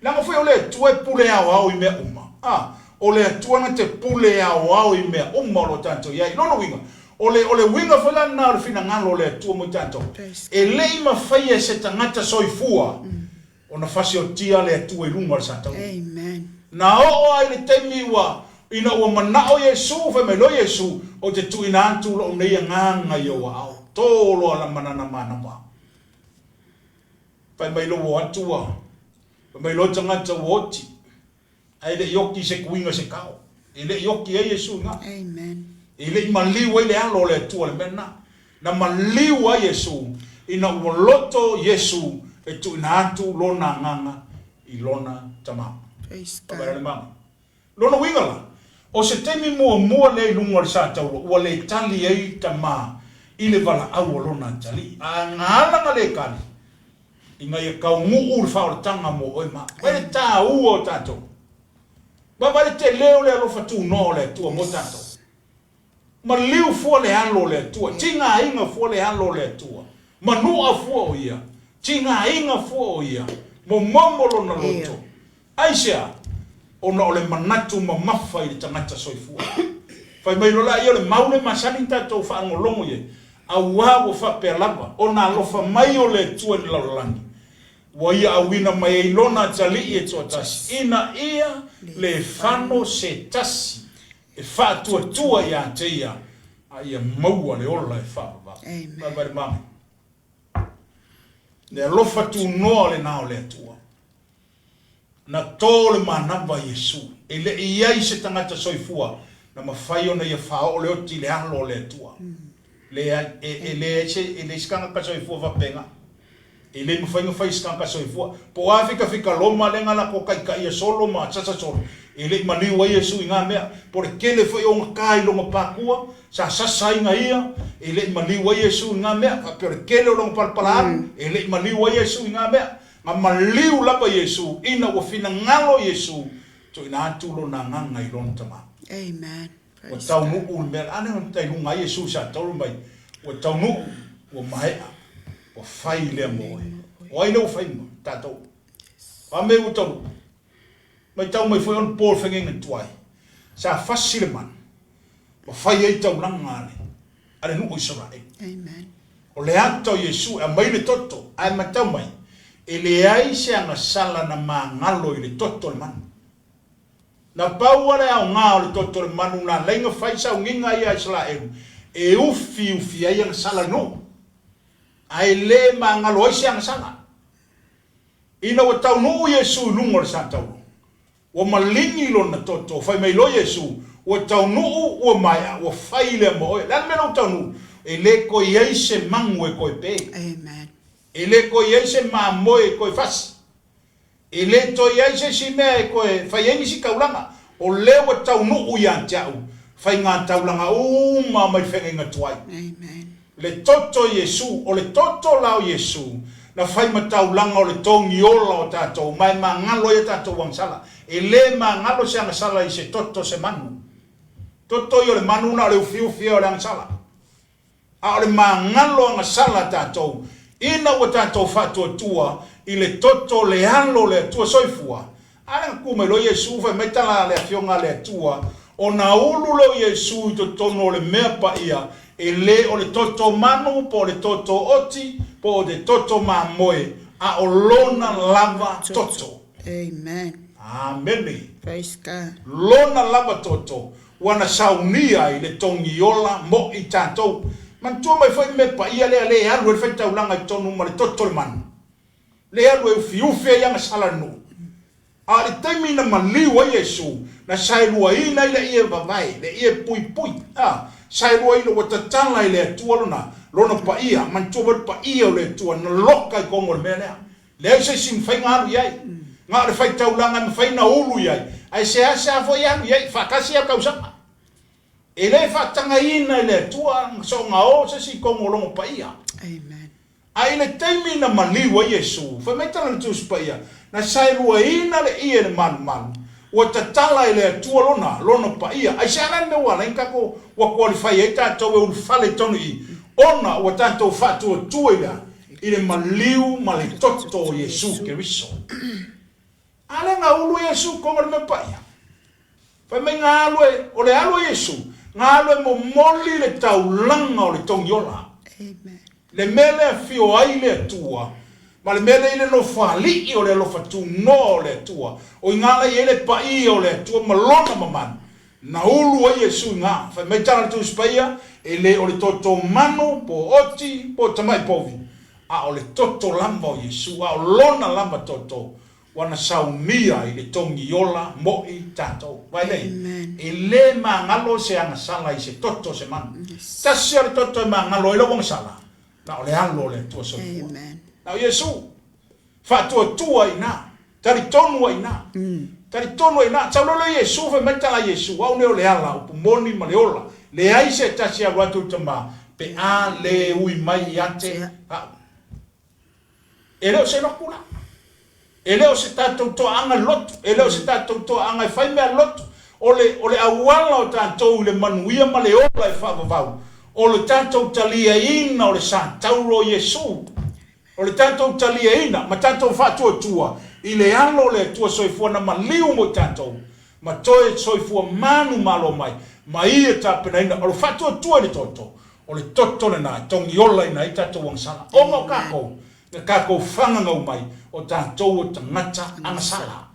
Leaga foi o le Atua e pule aoao i mea uma. A, o le Atua na te pule aoao i mea uma o lo o tatou i ai. Lona uiga, o le, o le uiga foi la lena o le finagalo o le Atua mo i tatou. E le i mafai e se tagata soifua ona fasiotia le Atua i luga o le sa taulaga. Amen. Na oo lava i le taimi ua, ina ua manao Iesu, fai mai loa Iesu, Ou te tuuina atu lou nei agaga i ou aao, tō loa la manana manava. Fai mai loa ua atu ua, fai mai loa tagata ua oti, Ae le i oti i se tuiga se kao. E le i oti ai Iesu i na. Amen. E le i maliu ai le alo o le Atua le mea lena. Na maliu ai Iesu ina ua loto Iesu e tuuina atu lona agaga i lona Tama. Praise Ka vaai God. le mama. Lona uiga la, o se taimi muamua lea i luga o le sa taua ua le tali ai Tama i le valaau a lona atalii. A na ala na le tali, Ina ia taunuu le faaolataga mo oe ma au. Vaai le taua o tatou. Vaai le tele o le alofa tunoa o le Atua mo tatou. Maliu fua le alo o le Atua, tigaina fua le alo o le Atua, manua fua o Ia, tigaina fua o Ia, momomo Lona loto. Aisea? Ona o le manatu mamafa i le tagata soifua. Fai mai loa laia o le mau lea masani ona tatou faalogologo i ai, auā ua faapea lava, ona alofa mai o le Atua i le lalolagi, ua Ia auina mai ai Lona Atalii e toatasi, ina ia le fano se tasi e faatuatua ia te Ia, a ia maua le ola e faavavau. Vaivai le mamalu. Le alofa tunoa lena o le Atua. Na to le manava Iesu. E le i i ai se tagata soifua na mafai ona ia faaoo le oti i le alo o le Atua. Leai, e, e leai se, e leai se tagata soifua faapena. E le mafai ona fai e se tagata soifua. Po o a fikafika Roma lea na latou taitaia solo ma sasa solo, e le i maliu ai Iesu i na mea. Po o le tele foi o ona ta i lona patua, sa sasa ai na ia, e le i maliu ai Iesu i na mea. Faapea o le tele o lona palapala alu, e le i maliu ai Iesu i na mea. Na maliu lava Iesu ina ua finagalo Iesu tuuina atu lona agaga i lona Tama. Amen. Ua taunuu le mea, a lea na tai luga ai Iesu sa taulu mai, ua taunuu, ua maea, ua fai lea mo oe. O ai lea ua fai mo tatou? O a mea ua taunuu? Matau mai foi ona po le fegaiga tuai, sa fasi le manu, ma fai ai taulaga a le a le nuu o Isaraelu. Amen. O le ata o Iesu e aumai le toto, ae matau mai, e leai se agasala na magalo i le toto o le manu. Na pau a le aoga o le toto o le manu na alai na fai sauniga ia Isaraelu e ufiufi ai agasala nuu, ae le magalo ai se agasala. Ina ua taunuu Iesu i luga o le satauro, Ua maligi lona toto, fai mai loa Iesu, Ua taunuu, ua maea, ua fai lea mo oe. O le a le mea lea ua taunuu? E le toe i ai se magu e toe pe. Amen. E le toe i ai se mamoe e toe fasi. E le toe i ai se isi mea e toe fai ai nisi taulaga. O lea ua taunuu ia te au faiga taulaga uma mai feagaiga tuai. Amen. Le toto o Iesu, o le toto la o Iesu, na fai ma taulaga o le togi ola o tatou, ma e magalo ai a tatou agasala. E le magalo se agasala i se toto o se manu. Toto ia o le manu na o le ufiufi ia o le agasala. A o le magalo agasala a tatou, ina ua tatou faatuatua i le toto o le Alo o le Atua Soifua, A lea na tu mai loa Iesu, fai mai tala a le Afioga a le Atua, Ona ulu lea o Iesu i totonu o le mea paia, e le o le toto manu, po o le toto oti, po o le toto mamoe, a o Lona lava toto. Amen. Amene. Praise God. Lona lava toto, ua na saunia ai le togi ola mo i tatou. Manatua mai foi le mea paia lea, lea e alu ai le faitaulaga i totonu ma le toto o le manu. Lea alu e ufiufi ai agasala le nuu. A o le taimi na maliu ai Iesu, na saeluaina ai le ie vavae, le ie puipui, a, saeluaina ua tatala e le Atua lona, lona paia, manatua foi le paia o le Atua, na loka i koga o le mea lea. Leai se isi mafai na alu i ai. Na o le faitaulaga e mafai na ulu i ai, ae seasea foi e alu i ai, faatasi a tausaga. E le faatagaina e le Atua na soona o se isi i koga o lona paia. Amen. A i le taimi na maliu ai Iesu, fai mai tala le Tusi Paia, na saeluaina le ie i le malumalu, ua tatala e le Atua lona, lona paia. Aisea la le mea ua ala ai na tatou, ua qualify ai tatou e ulufale i totonu i i? Ona ua tatou faatuatua i le a? I le maliu ma le toto o Iesu Keriso. A lea na ulu Iesu i totonu o le mea paia. Fai mai na alu e, o le alu a Iesu, na alu e momoli le taulaga o le togiola. Amen. Le mea lea afio ai le Atua, ma le mea lea i le nofoalii o le alofa tunoa o le Atua, o i gā la i ai le paia o le Atua ma Lona mamalu, na ulu ai Iesu i gā. Fai mai tala le Tusi Paia, e le o le toto manu, po o oti, po o tamai povi, a o le toto lava o Iesu, a o Lona lava toto, Ua na saunia i le togi ola moʻi tatou. Vaai lei, e le magalo se agasala i se toto o se manu. Tasi a le toto e magalo ai lau agasala, na o le Alo o le Atua Soifua. Na o Iesu. Faatuatua i ina. Talitonu ai ina. Talitonu ai ina. Sau loa lea o Iesu, fai mai tala a Iesu, Au nei o le ala, upu moni ma le ola. Leai se tasi e alu atu i le Tama, pe a le ui mai ia te au. E le o se lotu la. E le o se tatou toaaga lotu. E le o se tatou toaaga e fai mea lotu. O le, o le auala o tatou i le manuia ma le ola e faavavau, o le tatou taliaina o le satauro o Iesu. O le tatou taliaina ma tatou faatuatua i le Alo o le Atua Soifua na maliu mo i tatou, ma toe soifua manumalo mai, ma Ia tapenaina o le faatuatua i le toto, o le toto lena e togiolaina ai tatou agasala. Ona o tatou, na tatou fagagau mai, o tatou o tagata agasala.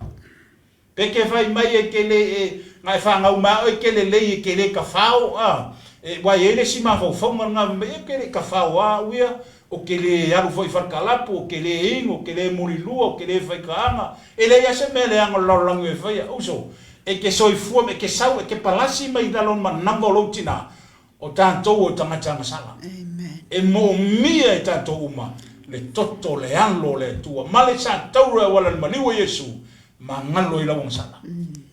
Pe ke fai mai e ke le e, na e fanau mai a oe ke lelei e ke le tafao a, e, ua i ai le isi mafaufauga lena fai mai e ke le tafao a au ia, o ke le alu foi i falikalapu, o ke le inu, o ke le mulilua, o ke le faikaaga, e leai a se mea leaga o le lalolagi e faia. Uso, e ke soifua e ke sau, e ke palasi mai lalo manava o lou tina, O tatou o tagata agasala. E moomia e tatou uma le toto o le Alo o le Atua ma le sa tauro e auala i le maliu o Iesu ma galo i lau agasala.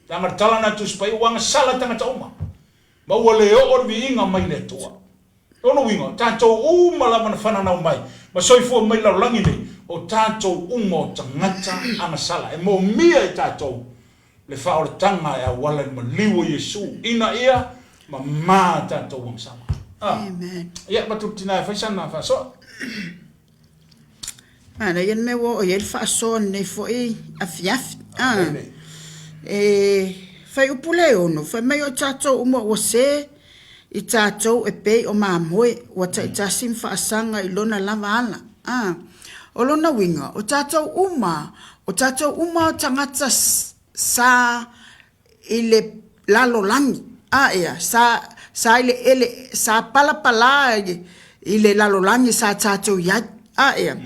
Leaga le tala na Tusi Paia ua agasala tagata uma ma ua le oo le viiga mai le Atua. Lona uiga, o tatou uma lava na fananau mai ma soifua mai i le lalolagi nei, o tatou uma o tagata agasala. E moomia e tatou le faaolataga e auala i le maliu o Iesu, ina ia mamā tatou agasala. Ah. Amen. Ia, avatu le tina e fai sana faasoa. Manaia le mea ua oo i ai le faasoa lenei foi afiafi. Ah. E fai upu le ono, fai mai o tatou uma ua se i tatou e pei o mamoe ua taitasi ma faasaga i lona lava ala. A. O lona uiga, o tatou uma, o tatou uma o tagata sa i le lalolagi, a ea, sa, sa i le ele, sa palapala i le lalolagi sa tatou i ai, a ea.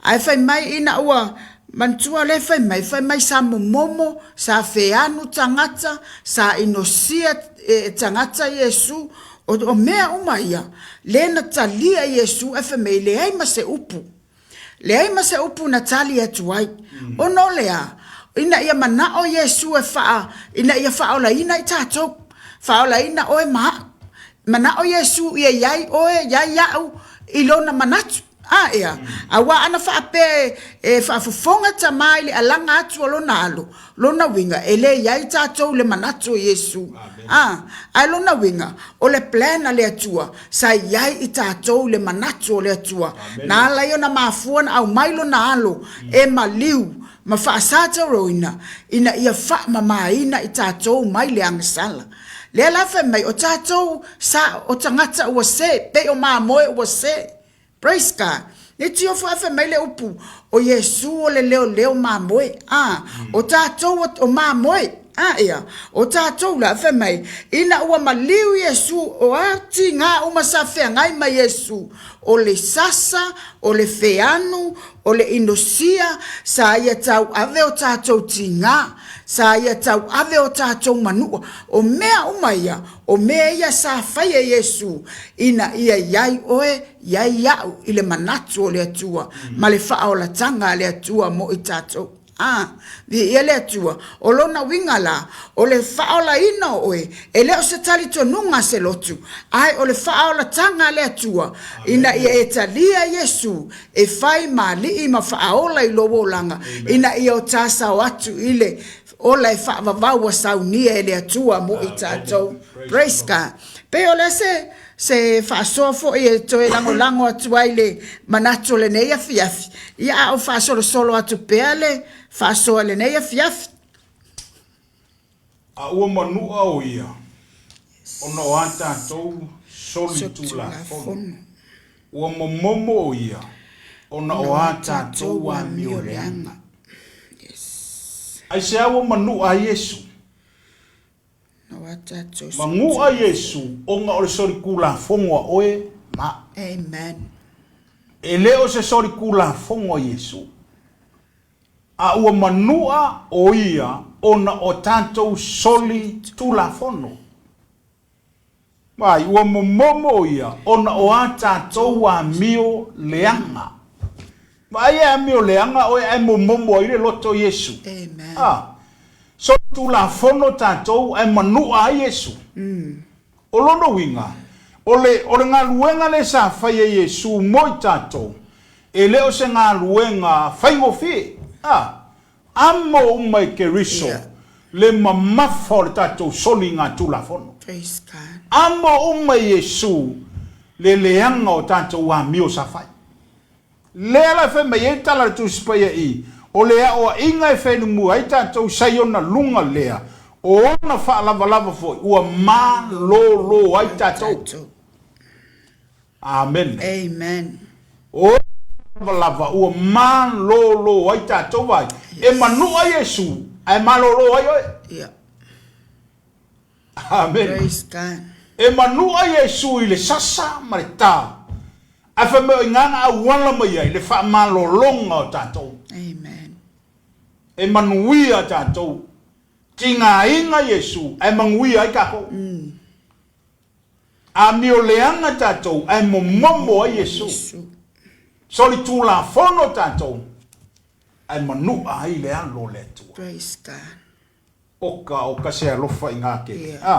Ae fai mai ina ua Manatua lea fai mai, fai mai sa momomo, sa feanu tagata, sa inosia e tagata Iesu, o mea uma ia, lea na talia Iesu ae fai mai e leai ma se upu. Leai ma se upu na tali atu ai. Ona o le a? Ina ia manao Iesu e faa, ina ia faaolaina i tatou. Faaolaina oe ma a'u. Manao Iesu ia iai oe, iai a'u i lona manatu. A ea, auā ana faapea e faafofoga Tama i le alaga atu o lona alo, lona uiga, e le i ai tatou i le manatu o Iesu. A, ae lona uiga, o le plan a le Atua, sa i ai i tatou i le manatu o le Atua, na ala ai ona mafua ona aumai lona alo e maliu ma faasataroina ina ia faamamaina i tatou mai le agasala. Lea la fai mai, o tatou sa o tagata ua se, pei o mamoe ua se. Praise God. Ne tio foi fai mai le upu, o Iesu o le leoleo mamoe. A, o tatou o mamoe. A ea, o tatou la fai mai, ina ua maliu Iesu, o a tiga uma sa feagai ma Iesu, o le sasa, o le feanu, o le inosia, sa ia tauave o tatou tiga, sa ia tauave o tatou manua. O mea uma ia, O mea ia sa fai e Iesu ina ia i ai oe, i ai au i le manatu o le Atua ma le faaolataga a le Atua mo i tatou. A, viia le Atua, o lona uiga la, o le faaolaina o oe, e le o se talitonuga a se lotu, ae o le faaolataga a le Atua ina ia e talia Iesu e fai ma Alii ma faaola i lou olaga, ina ia o ta sao atu i le Ola e faavavau ua saunia e le Atua mo i tatou. Praise God. Pei o lea se, se faasoa foi e toe lagolago atu ai le manatu o lenei afiafi, ia a o faasolosolo atu pea le faasoa i lenei afiafi. A ua manua o ia, ona o a tatou solitulafono. Ua momomo o ia, ona o a tatou amio leaga. Aisea ua manu'a ai Iesu? Manu'a Iesu ona o le solitulafono a oe ma a'u. Amen. E le o se solitulafono a Iesu, a ua manu'a o ia ona o tatou solitulafono. Mai, ua momomo ia ona o a tatou amio leaga. Vaai e amio leaga oe ae momomo ai le loto o Iesu. Amen. A, solitulafono tatou ae manua ai Iesu. O lona uiga, o le, o le galuega lea sa fai e Iesu mo i tatou, e le o se galuega faigofie. A, Amo uma i Keriso le mamafa o le tatou soligatulafono. Amo uma i Iesu le leaga o tatou amio sa fai. Lea la e fai mai ai le tala a le Tusi Paia i, O le aoaiga e felumua ai tatou sa i ona luga lea, o ona faalavalava foi ua malolo ai tatou. Amene. Amen. O ona faalavalava ua malolo ai tatou vai. E manua Iesu, ae malolo ai oe. Yeah. Amene. Praise God. E manua Iesu i le sasa ma le tā, ae fai mai o i ina na auala mai ai le faamalologa o tatou. Amen. E manuia tatou. Tigaina Iesu, ae manuia ai tatou. Amioleaga tatou, ae momomo ai Iesu. Solitulafono tatou, ae manua ai le Alo o le Atua. Praise God. Oka, oka se alofa i ngā keke. A,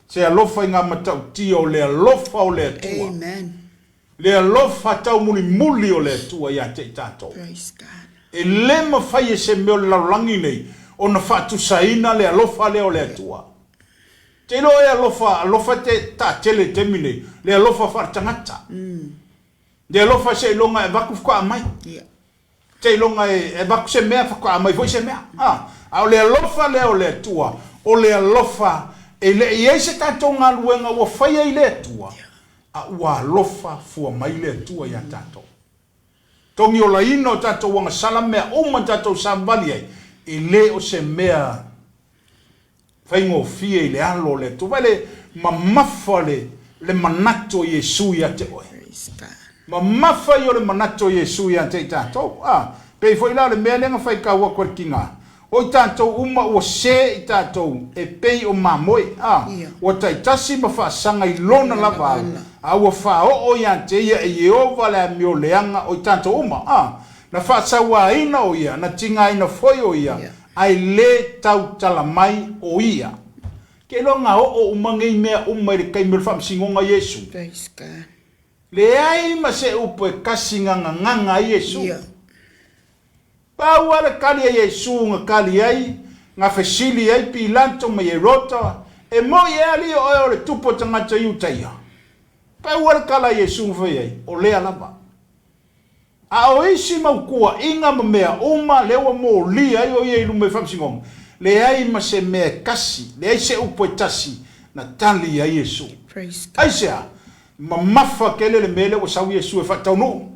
se alofa i ngā matautia o le alofa o le Atua. Amen. Le alofa taumulimuli o le Atua ia te i tatou. Praise God. E le mafai e se mea o le lalolagi nei ona faatusaina le alofa lea o le Atua. Te iloa e alofa, alofa te taatele i le taimi nei, le alofa faaletagata. Le alofa seiloga e avatu faatoa aumai. Seiloga e avatu se mea faatoa aumai foi se mea. A, a o le alofa lea o le Atua, o le alofa e le i ai se tatou galuega ua faia i le Atua, a ua alofa fua mai le Atua ia tatou. Togiolaina o tatou agasala mea uma tatou savavali ai, e le o se mea faigofie i le alo o le Atua. Vaai le mamafa le, le manatu o Iesu ia te oe. Mamafa ia o le manatu o Iesu ia te i tatou. A, pei foi la o le mea lea na faitau atu e le tiga, o i tatou uma ua se i tatou e pei o mamoe, a, ua taitasi ma faasaga i lona lava ala, a ua faaoo ia te ia e Ieova le amioleaga o i tatou uma. A, na faasauaina o ia, na tigaina foi o ia, Ae le tautala mai o ia. Ke iloa na oo uma nei mea uma i le taimi o le faamasinoga o Iesu. Praise God. Leai ma se upu e kasi na gagaga ai Iesu. Ia. Pau lava le kali a Iesu na kali ai, na fesili ai Pilato ma Herota, E moi ea alii oe o le tupu o tagata Iutaia? Pau lava le kala a Iesu na fai ai, O lea lava. A o isi mau kuaʻiga ma mea uma lea ua molia ai o ia i luma i faamasinoga, leai ma se mea e kasi, leai se upu e tasi na tali ai Iesu. Aisea? Mamafa tele le mea lea ua sau Iesu e faataunuu,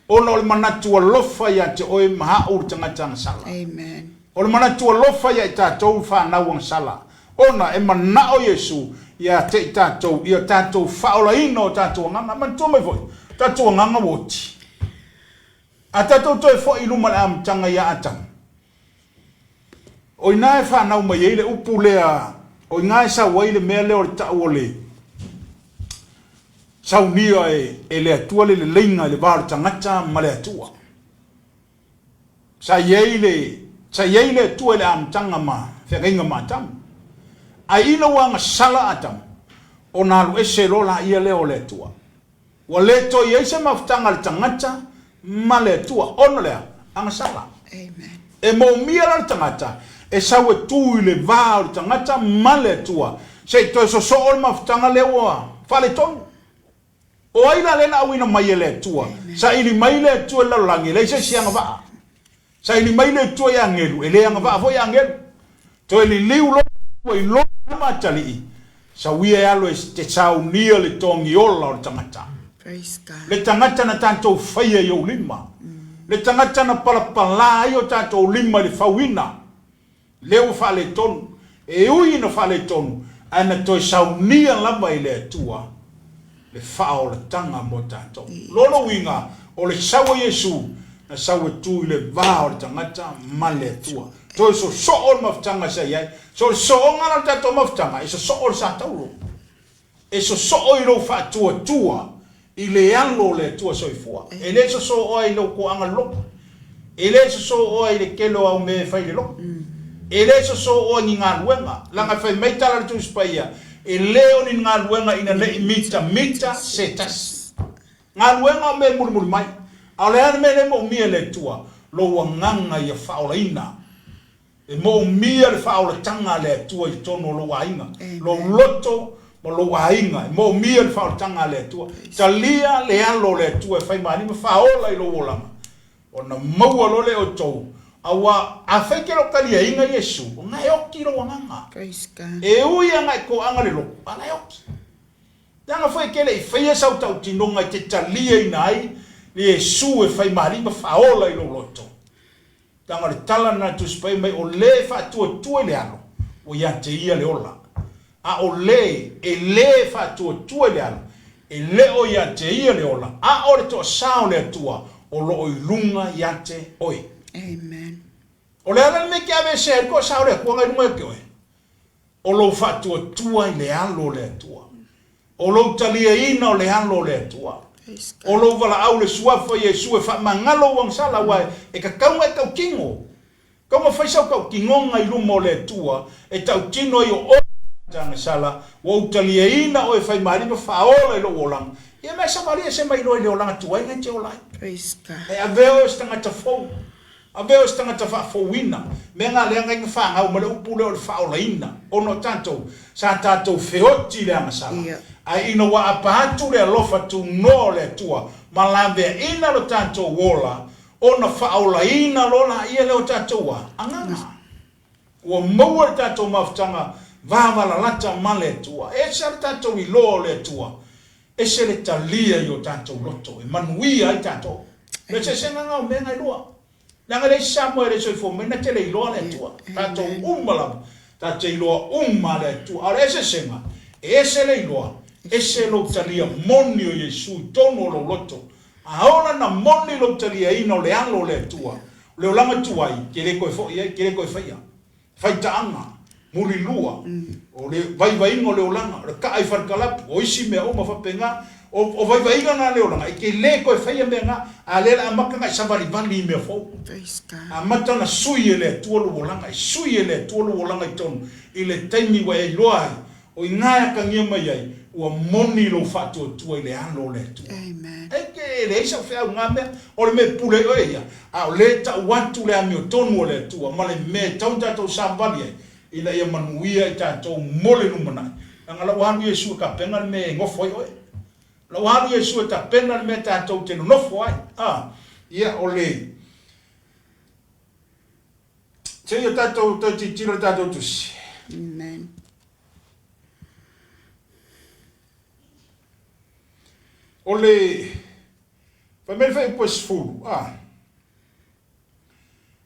ona o le manatu alofa ia te oe ma a'u le tagata agasala. Amen. O le manatu alofa ia i tatou fanau agasala, ona e manao Iesu ia te i tatou ia tatou faaolaina o tatou agaga. Manatua mai foi, o tatou agaga ua oti. A tatou toe foi i luma i le amataga ia Atamu, o ina e fanau mai ai le upu lea, o ina e sau ai le mea lea o le tau o le saunia e le Atua le leleiga i le va o le tagata ma le Atua. Sa i ai le, sa i ai le Atua i le amataga ma feagaiga ma Atamu. Ae ina ua agasala Atamu, ona alu ese loa laia lea o le Atua. Ua le toe i ai se mafutaga a le tagata ma le Atua, ona o le a? Agasala. Amen. E moomia la le tagata e sau e tu i le va o le tagata ma le Atua, se i toe sosoo le mafutaga lea ua faaletonu. O ai la lea na auina mai e le Atua? Saili mai le Atua i le lalolagi, e leai se isi agavaa. Saili mai le Atua i agelu, e le agavaa foi agelu. Toe liliu loa le Atua i lona ama atalii, sauia e alu e te saunia le togi ola o le tagata. Praise God. Le tagata na tatou faia i ou lima. Le tagata na palapala ai o tatou lima i le fauina. Lea ua faaletonu, e ui ina faaletonu, ae na toe saunia lava e le Atua le faaolataga mo tatou. Lona uiga, o le sau a Iesu, na sau e tu i le va o le tagata ma le Atua. Toe sosoo le mafutaga sa i ai. So o le sosooga la o le tatou mafutaga, e sosoo le sa tauro. E sosoo i lou faatuatua i le alo o le Atua soifua. E le sosoo oe i lou toaga loloto. E le sosoo oe i le tele o au mea e fai i le loto. E le sosoo oe i ni galuega. Leaga e fai mai tala a le Tusi Paia, E le o ni galuega ina ne i mitamita se tasi. Galuega o mea e mulimuli mai. A o le a le mea lea e moomia e le Atua? Lou agaga ia faaolaina. E moomia le faaolataga a le Atua i totonu o lou aiga, lou loto ma lou aiga. E moomia le faaolataga a le Atua. Talia le alo o le Atua e fai ma alii ma faaola i lou olaga. Ona maua loa lea e outou, auā, afai e te le o taliaina Iesu, o na e oti lou agaga. Praise God. E ui ana e toaga le lotu, a la e oti. Leaga foi e te le i faia sau tautinoga e te taliaina ai Iesu e fai ma Alii ma Faaola i lou loto. Leaga o le tala lena a le Tusi Paia mai, o le e faatuatua i le Alo, ua ia te ia le ola. A o le e lē faatuatua i le Alo, e le o ia te ia le ola, a o le toasā o le Atua o lo o i luga ia te oe. Amen. O le ala le mea e te aveesea ai le toasā o le Atua na i luga ia te oe? O lou faatuatua i le Alo o le Atua. O lou taliaina o le Alo o le Atua. O lou valaau i le Suafa o Iesu e faamagalo ua agasala, aua e tatau ona e tautino. Tatau ona fai sau tautinoga i luma o le Atua e tautino ai o oe tagata agasala, ua ou taliaina oe e fai maliu ma faaola i lou olaga. Ia mea savali ese mai loa i le olaga tuai na e te ola ai. E avea oe o se tagata fou. Avea oe se tagata faafouina. Mea na leaga ai na fanau ma le upu lea o le faaolaina, ona o tatou, sa tatou feoti i le agasala. Ae ina ua apa atu le alofa tunoa o le Atua ma laveaina lo tatou ola, ona faaolaina loa laia lea o tatou a? Agaga. Ua maua le tatou mafutaga vavalalata ma le Atua. E ese lava le tatou iloa o le Atua, ese le talia i o tatou loto e manuia ai tatou. O le eseesega lena o mea na e lua. Leaga e leai se Samoa e le soifua mai na te le iloa le Atua. Tatou uma lava, ta te iloa uma le Atua. A o le eseesega, e ese le iloa, ese lou talia moni o Iesu i totonu o lou loto. A ola na moni lou taliaina o le Alo o le Atua, o le olaga tuai, te le toe foi ai, te le toe faia. Faitaaga, mulilua, o le vaivaiga o le olaga, o le kaa i falekalapu, o isi mea uma faapena. O, o vaivaiga na o le olaga, e te le toe faia mea na, a lea le amata ona e savalivali i mea fou. Amata ona sui e le Atua lou olaga, e sui e le Atua lou olaga i totonu, i le taimi ua e iloa ai, O i ina e atagia mai ai, ua moni lou faatuatua i le alo o le Atua. Amen. E te leai sau feau i na mea, o le mea e pule ai oe ia, a o lea e tau atu le amiotonu o le Atua ma le mea e tatau ona tatou savali ai, ina ia manuia i tatou mo le lumanai. Leaga la ua alu Iesu e tapena le mea e nofo ai oe. La ua alu Iesu e tapena le mea tatou te nonofo ai. A, ia o le. Se i o tatou toe tilotilo i le tatou tusi. Amen. O le fai mai le fuaiupu e 10, a.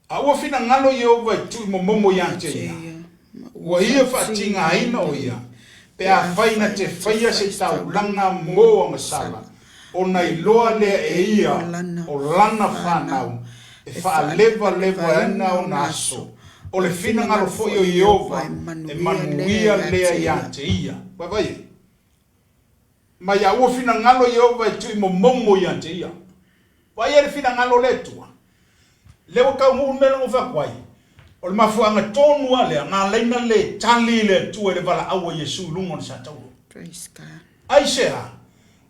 A ua finagalo Ieova e tuuimomomo ia te ia, ua ia faatigaina o ia, pe afai na te faia se taulaga mo agasala, ona iloa lea e ia o lana fanau e faalevalevaina ona aso, o le finagalo foi o Ieova e manuia lea ia te ia. Vaavaai ai. Ma ia ua finagalo Ieova e tuuimomomo ia te ia. Vaai ai le finagalo o le Atua. Lea ua taunuu le mea lea na ou fai atu ai. O le mafuaaga tonu lava lea na ala ai ona le tali le Atua i le valaau a Iesu i luga o le satauro. Praise God. Aisea?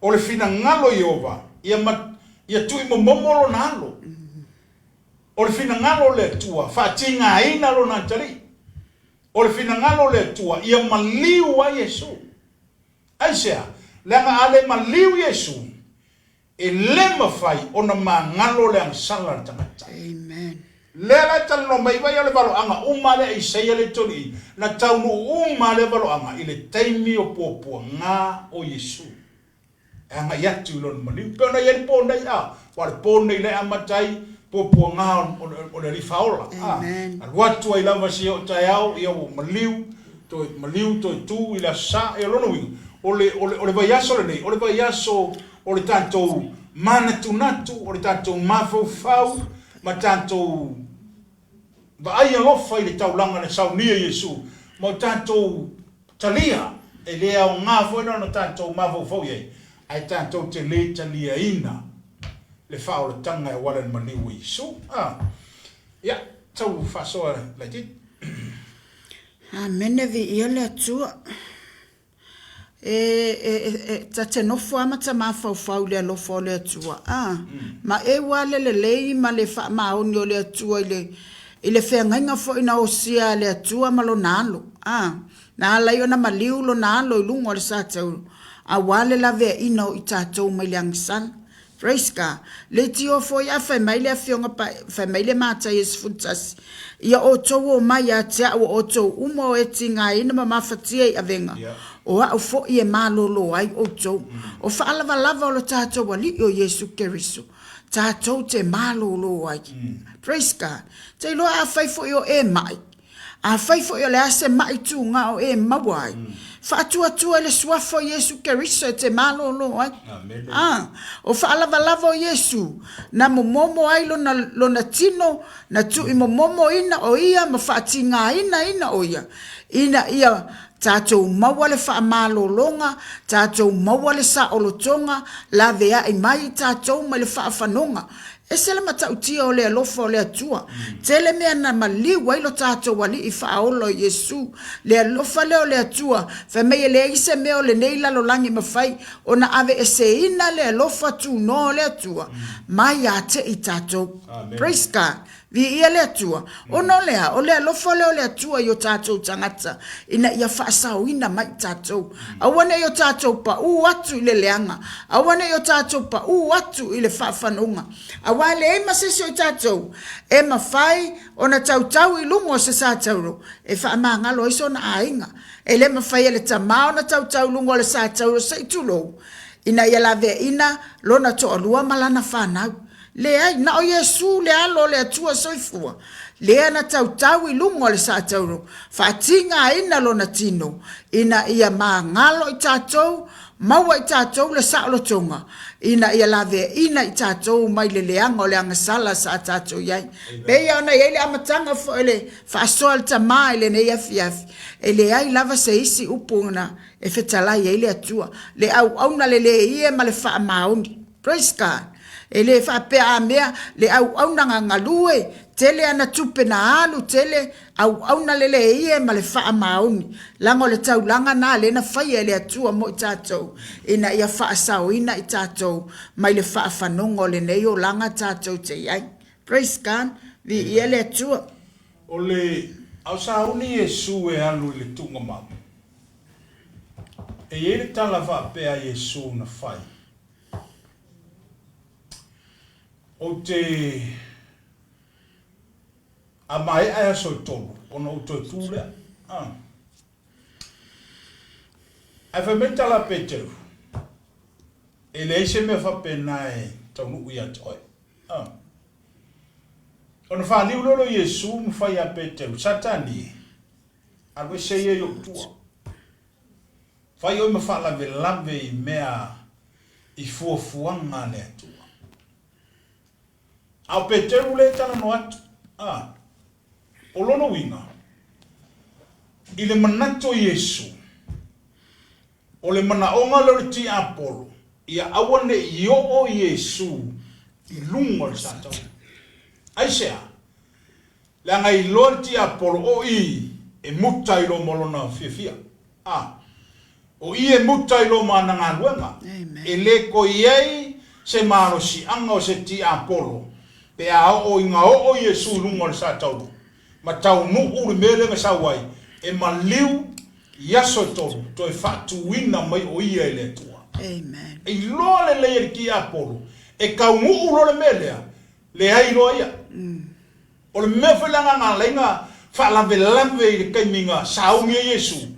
O le finagalo o Ieova, ia ma, ia tuuimomomo lona alo. O le finagalo o le Atua, faatigaina lona atalii. O le finagalo o le Atua, ia maliu ai Iesu. Aisea? Leaga a le maliu Iesu, E le mafai ona magalo le agasala a le tagata. Amen. Lea la e talanoa mai vai o le valoaga uma lea a Isaia le tolii, na taunuu uma lea valoaga i le taimi o puapuaga o Iesu. E agai atu i lona maliu. Pei ona i ai le po nei, a, aua o le po nei lea e amata ai puapuaga o le Alii Faaola, a, alu atu ai lava seia oo taeao, ia ua maliu, toe maliu, toe tu i le Aso Sa. Ia o lona uiga, o le, o le, o le vaiaso lenei, o le vaiaso o le tatou manatunatu, o le tatou mafaufau ma tatou vaai alofa i le taulaga na saunia e Iesu ma o tatou talia, e le aoga foi la ona tatou mafaufau i ai, ae tatou te le taliaina le faaolataga e auala i le maliu o Iesu. A, ia, tau faasoa laitiiti. Amene, viia le Atua. E, e, e, ta te nofo lava ma ta mafaufau i le alofa o le Atua, a, ma eu lava le lelei ma le faamaoni o le Atua i le, i le feagaiga foi na osia a le Atua ma Lona Alo, a, na ala ai ona maliu Lona Alo i luga o le satauro, aua le laveaiina o i tatou mai le agasala. Praise God. Leitio foi a fai mai le afioga pa, fai mai le Mataia 11, Ia outou omai ia te a'u o outou uma o e tigaina ma mafatia i avega, o a'u foi e malolo ai outou. O faalavalava o lo tatou Alii o Iesu Keriso, tatou te malolo ai. Praise God. Te iloa afai foi o e ma'i, Afai foi o le a se maʻi tūga o e maua ai, faatuatua i le Suafa o Iesu Keriso e te malōlō ai. A, o faalavalava o Iesu, na momomo ai lona, lona tino, na tuʻi momomoina o ia ma faatigāina ina o ia, ina ia tatou maua le faamalōlōga, tatou maua le saolotoga, laveai mai i tatou mai le faafanoga. Ese le matautia o le alofa o le Atua. Tele mea na maliu ai lo tatou Alii faaola o Iesu. Le alofa lea o le Atua, fai mai e leai se mea o lenei lalolagi e mafai ona aveeseina le alofa tunoa o le Atua mai ia te i tatou. Praise God. Viia le Atua. Ona o le a? O le alofa lea o le Atua i o tatou tagata ina ia faasaoina mai i tatou. Aua ne i o tatou paʻū atu i le leaga, aua ne i o tatou paʻū atu i le faafanauga, aua e leai ma se isi o i tatou e mafai ona tautau i luga o se satauro e faamagalo ai sona aiga. E le mafai e le tama ona tautau i luga o le satauro se i tulou, ina ia laveaina lona toalua ma lana fanau. Leai, na o Iesu le Alo o le Atua soifua, lea na tautau i luga o le saatauro, faatigaina lona tino, ina ia magalo i tatou, maua i tatou le saolotoga, ina ia laveaina i tatou mai le leaga o le agasala sa tatou i ai. Pei ona i ai le amataga foi o le faasoa a le Tama i lenei afiafi, e leai lava se isi upu na e fetalai ai le Atua, le auauna lelei e ma le faamaoni. Praise God. E le faapea a mea le auauna gagalue, tele ana tupe na alu, tele auauna leleie ma le faamaoni. Leaga o le taulaga na lea na faia e le Atua mo i tatou, ina ia faasaoina i tatou mai le faafanoga o lenei olaga tatou te i ai. Praise God. Viia le Atua. O le a o sauni Iesu e alu i le tuugamau. E i ai le tala faapea a Iesu na fai. Ou te a maea e aso e tolu ona ou toe tu lea. A. Ae fai mai tala a Peteru, e leai se mea faapena e taunuu ia te oe. A. Ona faaliu lea o Iesu ma fai ia Peteru, Satani e, alu ese ia i ou tua. Fai oe ma faalavelave i mea i fuafuaga a le Atua. A o Peteru lea e talanoa atu, a, o lona uiga, i le manatu o Iesu, o le manaoga lea o le tiapolo, ia aua ne i oo Iesu i luga o le sataua. Aisea? Leaga e iloa le tiapolo o i e muta i loma o lona fiafia. A, o i e muta i loma ana galuega. E le toe i ai se malosiaga o se tiapolo pe a oo ina oo Iesu i luga o le satauro ma taunuu le mea lea na sau ai, e maliu i aso e tolu toe faatuina mai o ia e le Atua. E iloa lelei e le tiapolo e taunuu loa le mea lea, Leai loa ia. O le mea foi lea na ala ai na faalavelave i le taimi na sauni ai Iesu,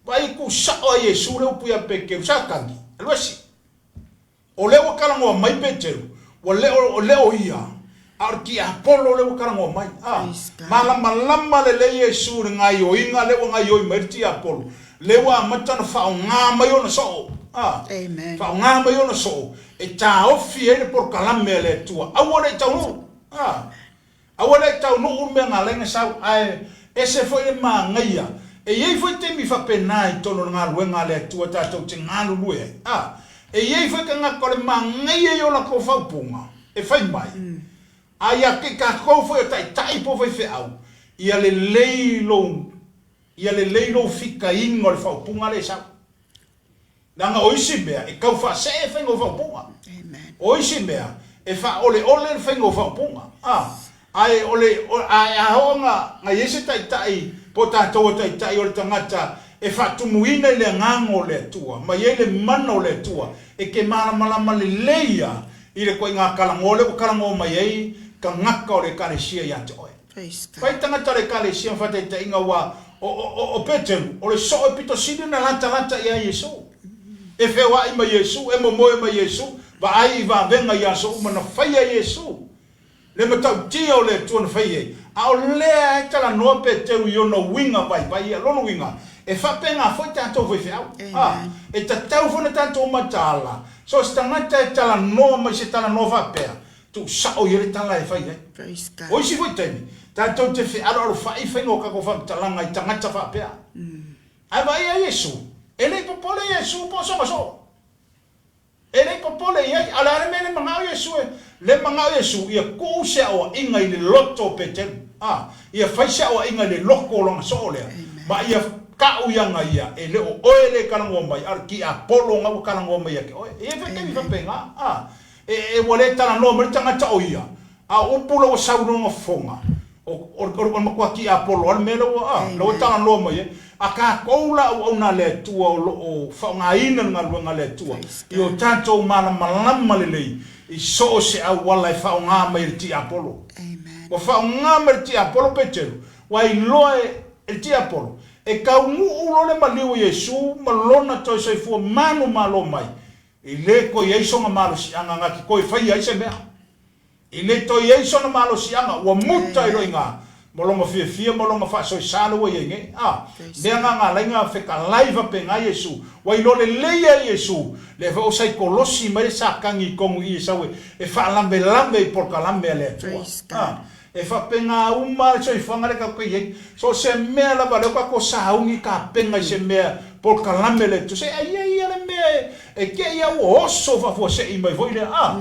vaai tuu sao a Iesu le upu ia Peteru, Satani, alu ese. O lea ua talanoa mai Peteru, ua le o, le o ia, a o le tiapolo lea ua talanoa mai. A, malamalama lelei Iesu i le gaioiga lea ua gaioi mai ai le tiapolo, lea ua amata ona faaaoga mai ona soo. A, faaaoga mai ona soo e taofi ai le polokalame a le Atua, aua ne i taunuu. A, aua ne i taunuu le mea na ala ai ona sau, ae ese foi le manaia. E i ai foi taimi faapena i totonu o le galuega a le Atua tatou te galulue ai. A, e i ai foi tagata o le manaia ia o latou faaupuga e fai mai, a ia te i tatou foi o taitai po o faifeau, ia lelei lou, ia lelei lou fitaiga o le faaupuga lea e sau. Leaga o isi mea e tau faasee le faiga o faaupuga. O isi mea e faaoleole le faiga o faaupuga. A, ae o le, ae a oo na, na i ai se taitai, po o tatou o taitai o le tagata e faatumuina i le Agaga o le Atua, ma i ai le mana o le Atua, e te malamalama lelei lava i le ituaiga talanoa lea ua talanoa mai ai tagata o le Ekalesia ia te oe. Fai tagata o le Ekalesia ma faataitaiga ua o Peteru, o le soo e pito sili ona latalata ia Iesu. E feoai ma Iesu, e momoe ma Iesu, vaai i vavega i aso uma na faia e Iesu. Le matautia o le Atua na fai ai, a o lea e talanoa Peteru i ona uiga vaivai ia. Lona uiga, e faapena foi tatou faifeau. A, e tatau foi ona tatou mataala, so o se tagata e talanoa mai se talanoa faapea, tuusao i ai le tala e fai ai. O isi foi taimi, tatou te fealoalofai i faiga o tatou faamatalaga i tagata faapea. Ae vaai ia Iesu, e le i popole Iesu po o sona soo. E le i popole i ai. A o le a le mea le manao Iesu e? Le manao Iesu ia tuu se aoaiga i le loto o Peteru. A, ia fai se aoaiga i le loko o lona soo lea, ma ia kau iana ia, e le o oe le talanoa mai, a o le tiapolo na ua talanoa mai ia te oe. E i ai foi taimi faapena. A, e, e ua le talanoa mai le tagata o ia, a o upu la ua sau i lona fofoga, O, o, o le matua tiapolo lava le mea lea ua, a, lea ua talanoa mai ai. A tatou la auauna a le Atua o lo o faaaogaina le galuega a le Atua, ia o tatou malamalama lelei i so o se auala e faaaoga mai e le tiapolo. Ua faaaoga mai e le tiapolo Peteru, ua iloa e le tiapolo, e taunuu loa le maliu o Iesu ma lona toe soifua manumalo mai, e le toe i ai sona malosiaga na te toe faia ai se mea. E le toe i ai sona malosiaga, ua muta ai loa i ina, ma lona fiafia ma lona faasoesa lea ua i ai nei. A, mea na na alai na fetalai faapena Iesu, ua iloa lelei ai Iesu, lea foi ua saikolosi mai le Satani i tonu i i e sau e faalavelave i polokalame a le Atua. A, e faapena uma lava le soifuaga lea tatou te i ai. So o se mea lava lea ua tatou sauni tapena i se mea polokalame le Atua, se ai ia ia le mea e te i a ua oso faafuasei mai foi lea, a,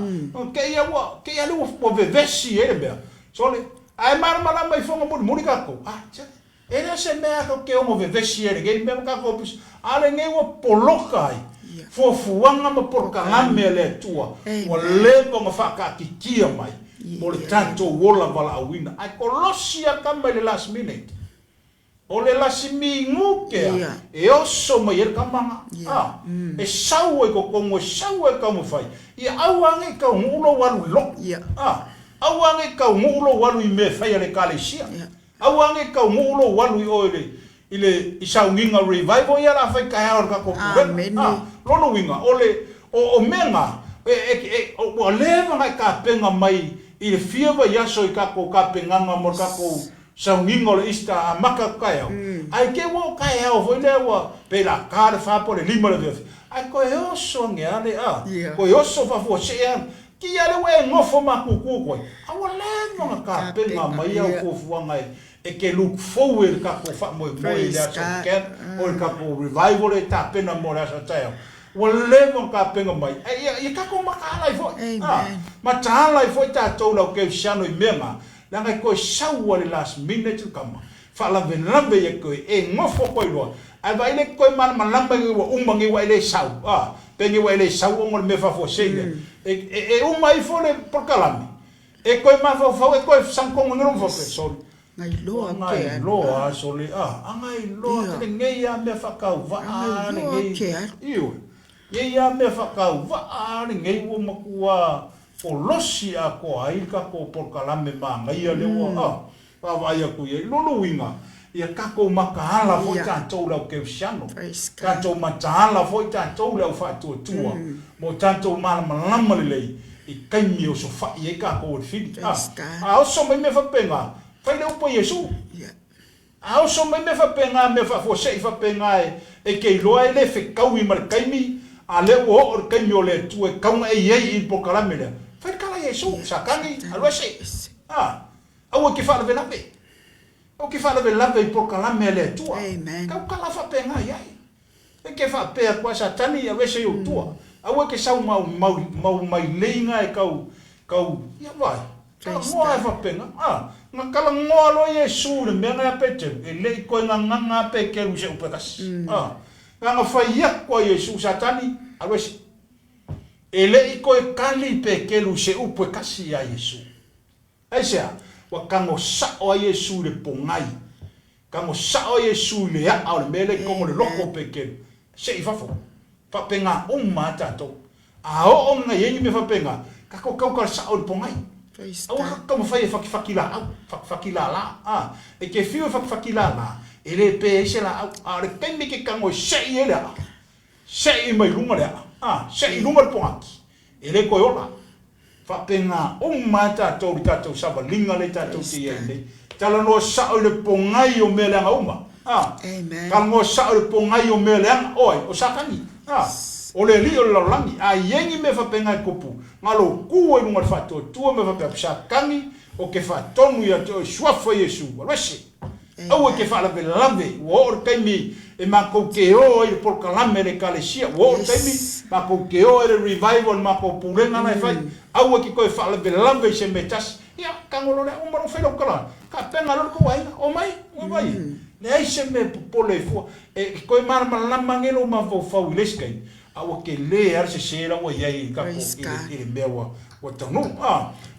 te i a ua, te i a lea ua vevesi ai le mea. Sole, ae malamalama ifoga mulimuli tatou, a, tse, e le o se mea tatou te ono vevesi ai i lenei mea ma tatou ofisa, a o lenei ua poloka ai fuafuaga ma polokalame a le Atua ua leva ona faataatitia mai mo le tatou ola valaauina. Ae kolosi lava tama i le last minute. O le lasi minute e oso mai ai le tama na. A, e sau ai i totonu, e sau ai i taumafai, ia aua ne i taunuu lou alu i loko. A, aua ne i taunuu lou alu i mea e fai a le Ekalesia. Aua ne i taunuu lou alu i o i le, i le, i sauniga revival ia o le a fai taeao e le tatou Pulega. A, lona uiga, o le, o, o mea na, e, e, e, ua leva ona e tapena mai i le fia vaiaso i tatou tapenaga mo le tatou sauniga o le Easter amata atu taeao, ae te i ua oo taeao foi lea ua pei la ta le fa po o le lima i le afiafi, ae toe oso ane lava le, a, toe oso faafuasei lava, Kia lea ua e nofo matutu koe, a ua leva ona tapena mai au fuafuaga e te look forward i le tatou faamoemoe i le aso camp o le tatou revival e tapena mo le aso a taeao. Ua leva ona tapena mai, ae ia, ia tatou mataala ai foi. A, mataala ai foi tatou le au kerisiano i mea na, leaga e toe sau lava i le last minute le tama. Faalavelave ia koe, e nofo koe loa, ae vaai le koe malamalama i ua uma nei ua e le sau, a, pe nei ua e le sau ona o le mea faafuasei lea. E, e, e uma ifo le polokalame, e toe mafaufau, e toe sagatonu nei lou faapea, sole, Gailoa ua gailoa a, sole, a, a gailoa tele nei a mea faatauvaa a lenei, ioe, nei a mea faatauvaa a lenei ua matua kolosi atoa ai le tatou polokalame manaia lea ua, a. Vaavaai atu i ai. Lona uiga, ia tatou mataala foi tatou le au kerisiano, tatou mataala foi tatou le au faatuatua, ma o tatou malamalama lelei i taimi e osofai ai tatou e le fili. A, a oso mai mea faapena, fai le upu a Iesu. A oso mai mea faapena, mea faafuasei faapena e, e te iloa e le fetaui ma le taimi, a lea ua oo le taimi o le Atua e tatau ona e i ai i le polokalame lea, fai le tala a Iesu, Satani, alu ese. A. Aua e te faalavelave. Aua e te faalavelave i polokalame a le Atua. Amen. Tautala faapena i ai. E te faapea atu ai, Satani, aveese i ou tua. Aua e te sau mau, mau, mau maileiga e kau, kau, ia vaai. Talanoa e faapena. A, na talanoa loa Iesu i le mea na ia Peteru, e le i toe gagaga a Peteru i se upu e tasi. A, na ona fai atu a Iesu, Satani, alu ese. E le i toe tali Peteru i se upu e tasi ia Iesu. Aisea? Ua tago sao ai Iesu i le pogai. Tago sao ai Iesu i le a'a o le mea lea i totonu o le loko o Peteru. See i fafo. Faapena uma lava tatou. A oo ona i ai ni mea faapena, tatou tautala sao i le pogai. Aua tatou taumafai e fakifaki laau, fakifaki lala. A, e te fiu e fakifaki lala, e le pe ai se laau. A o le taimi e te tago e sei ai le aa, sei mai luga le aa, a, sei i luga le pogati, e le toe ola. Faapena uma lava tatou i le tatou savaliga lea tatou te i ai nei. Talanoa sao i le pogai o mea leaga uma. A. Talanoa sao i le pogai o mea leaga. O ai? O Satani. A. O le alii o le lalolagi. A i ai ni mea faapena e tupu, na lou tu ai i luga o le faatuatua mea faapea, Satani, ou te faatonu ia te oe i suafa o Iesu, alu ese. Aua e te faalavelave, ua oo le taimi e matou te o ai i le polokalame a le Ekalesia, ua oo le taimi matou te o ai i le revival i le matou pulega la e fai. Aua e te toe faalavelave i se mea e tasi. Ia, tago loa lea, uma loa fai lau tala, tapena loa le tou aiga, omai, ua vai. Leai se mea e popole ai fua. E toe malamalama ane lou mafaufau i le isi taimi, a ua tele lava le sese la ua i ai i le tatou, i le mea ua taunuu.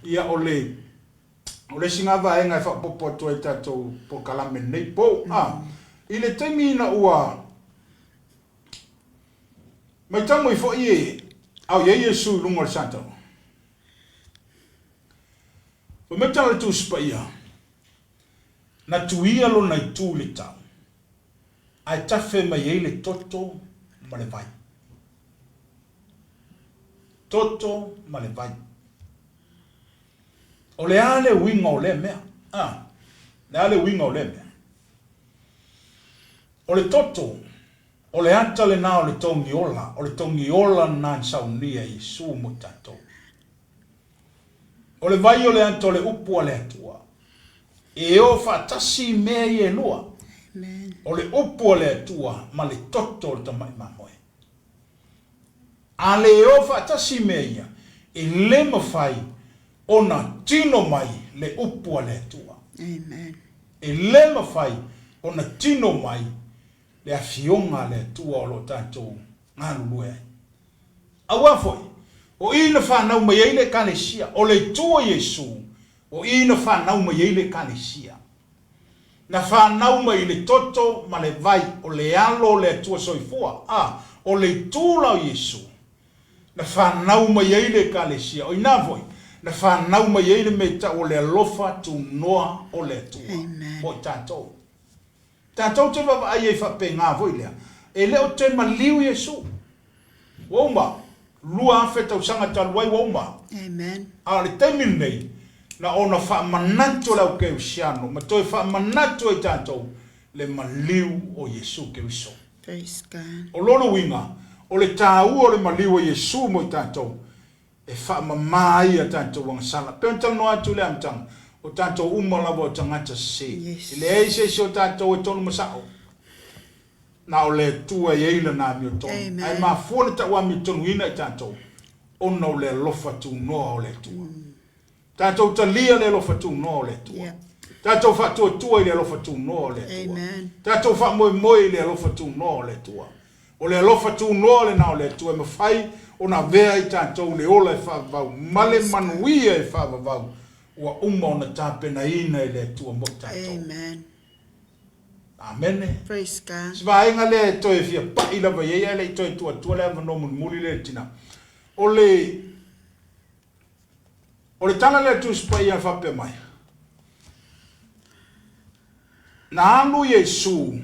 Ia, o le. O le isi lena vaega e faaopoopo atu ai i le tatou polokalame i lenei po. A, i le taimi ina ua matau mai foi e a o i ai Iesu i luga o le sataua, fai mai tala a le Tusi Paia, Na tuia lona itu i le tau, ae tafe mai ai le toto ma le vai. Toto ma le vai. O le a le uiga o lea mea? A, le a le uiga o lea mea? O le toto, o le ata lena o le togiola, o le togiola lena na saunia e Iesu mo i tatou. O le vai o le ata o le upu a le Atua. E o faatasi i mea ia e lua. O le upu a le Atua ma le toto o le tamai mamoe. A le o faatasi mea ia, e le mafai ona tino mai le upu a le Atua. Amen. E le mafai ona tino mai le Afioga a le Atua o lo o tatou galulue ai. Aua foi, o i na fanau mai ai le Ekalesia, o le Itu o Iesu, o i na fanau mai ai le Ekalesia. Na fanau mai i le toto ma le vai o le Alo o le Atua Soifua, a, o le itu la o Iesu, na fanau mai ai le Ekalesia, o ina foi, na fanau mai ai le mea tau o le alofa tunoa o le Atua mo i tatou. Tatou te vaavaai ai faapena foi lea, e le o toe maliu Iesu. Ua uma, 2000 tausaga talu ai ua uma. Amen. A o le taimi lenei, na ona faamanatu e le au Kerisiano ma toe faamanatu ai tatou le maliu o Iesu Keriso. Praise God. O lona uiga, o le taua o le maliu o Iesu mo i tatou, e faamama ai a tatou agasala. E pei ona talanoa atu i le amataga, o tatou uma lava o tagata sese. Yes. E leai se isi o tatou e tonu ma sao. Na o le Atua e i ai Lana amiotonu. Ae mafua le tauamiotonuina i tatou, ona o le alofa tunoa o le Atua. Tatou talia le alofa tunoa o le Atua. Tatou faatuatua i le alofa tunoa o le Atua. Tatou faamoemoe i le alofa tunoa o le Atua. O le alofa tunoa lena o le Atua e mafai ona avea i tatou le ola e faavavau ma le manuia e faavavau ua uma ona tapenaina e le Atua mo i tatou. Amene. Praise God. Si vaega lea e toe fia pai lava i ai ae le i toe tuu atua le avanoa mulimuli lea i le tina. O le O le tala lea a le Tusi Paia e faapea mai, Na alu Iesu,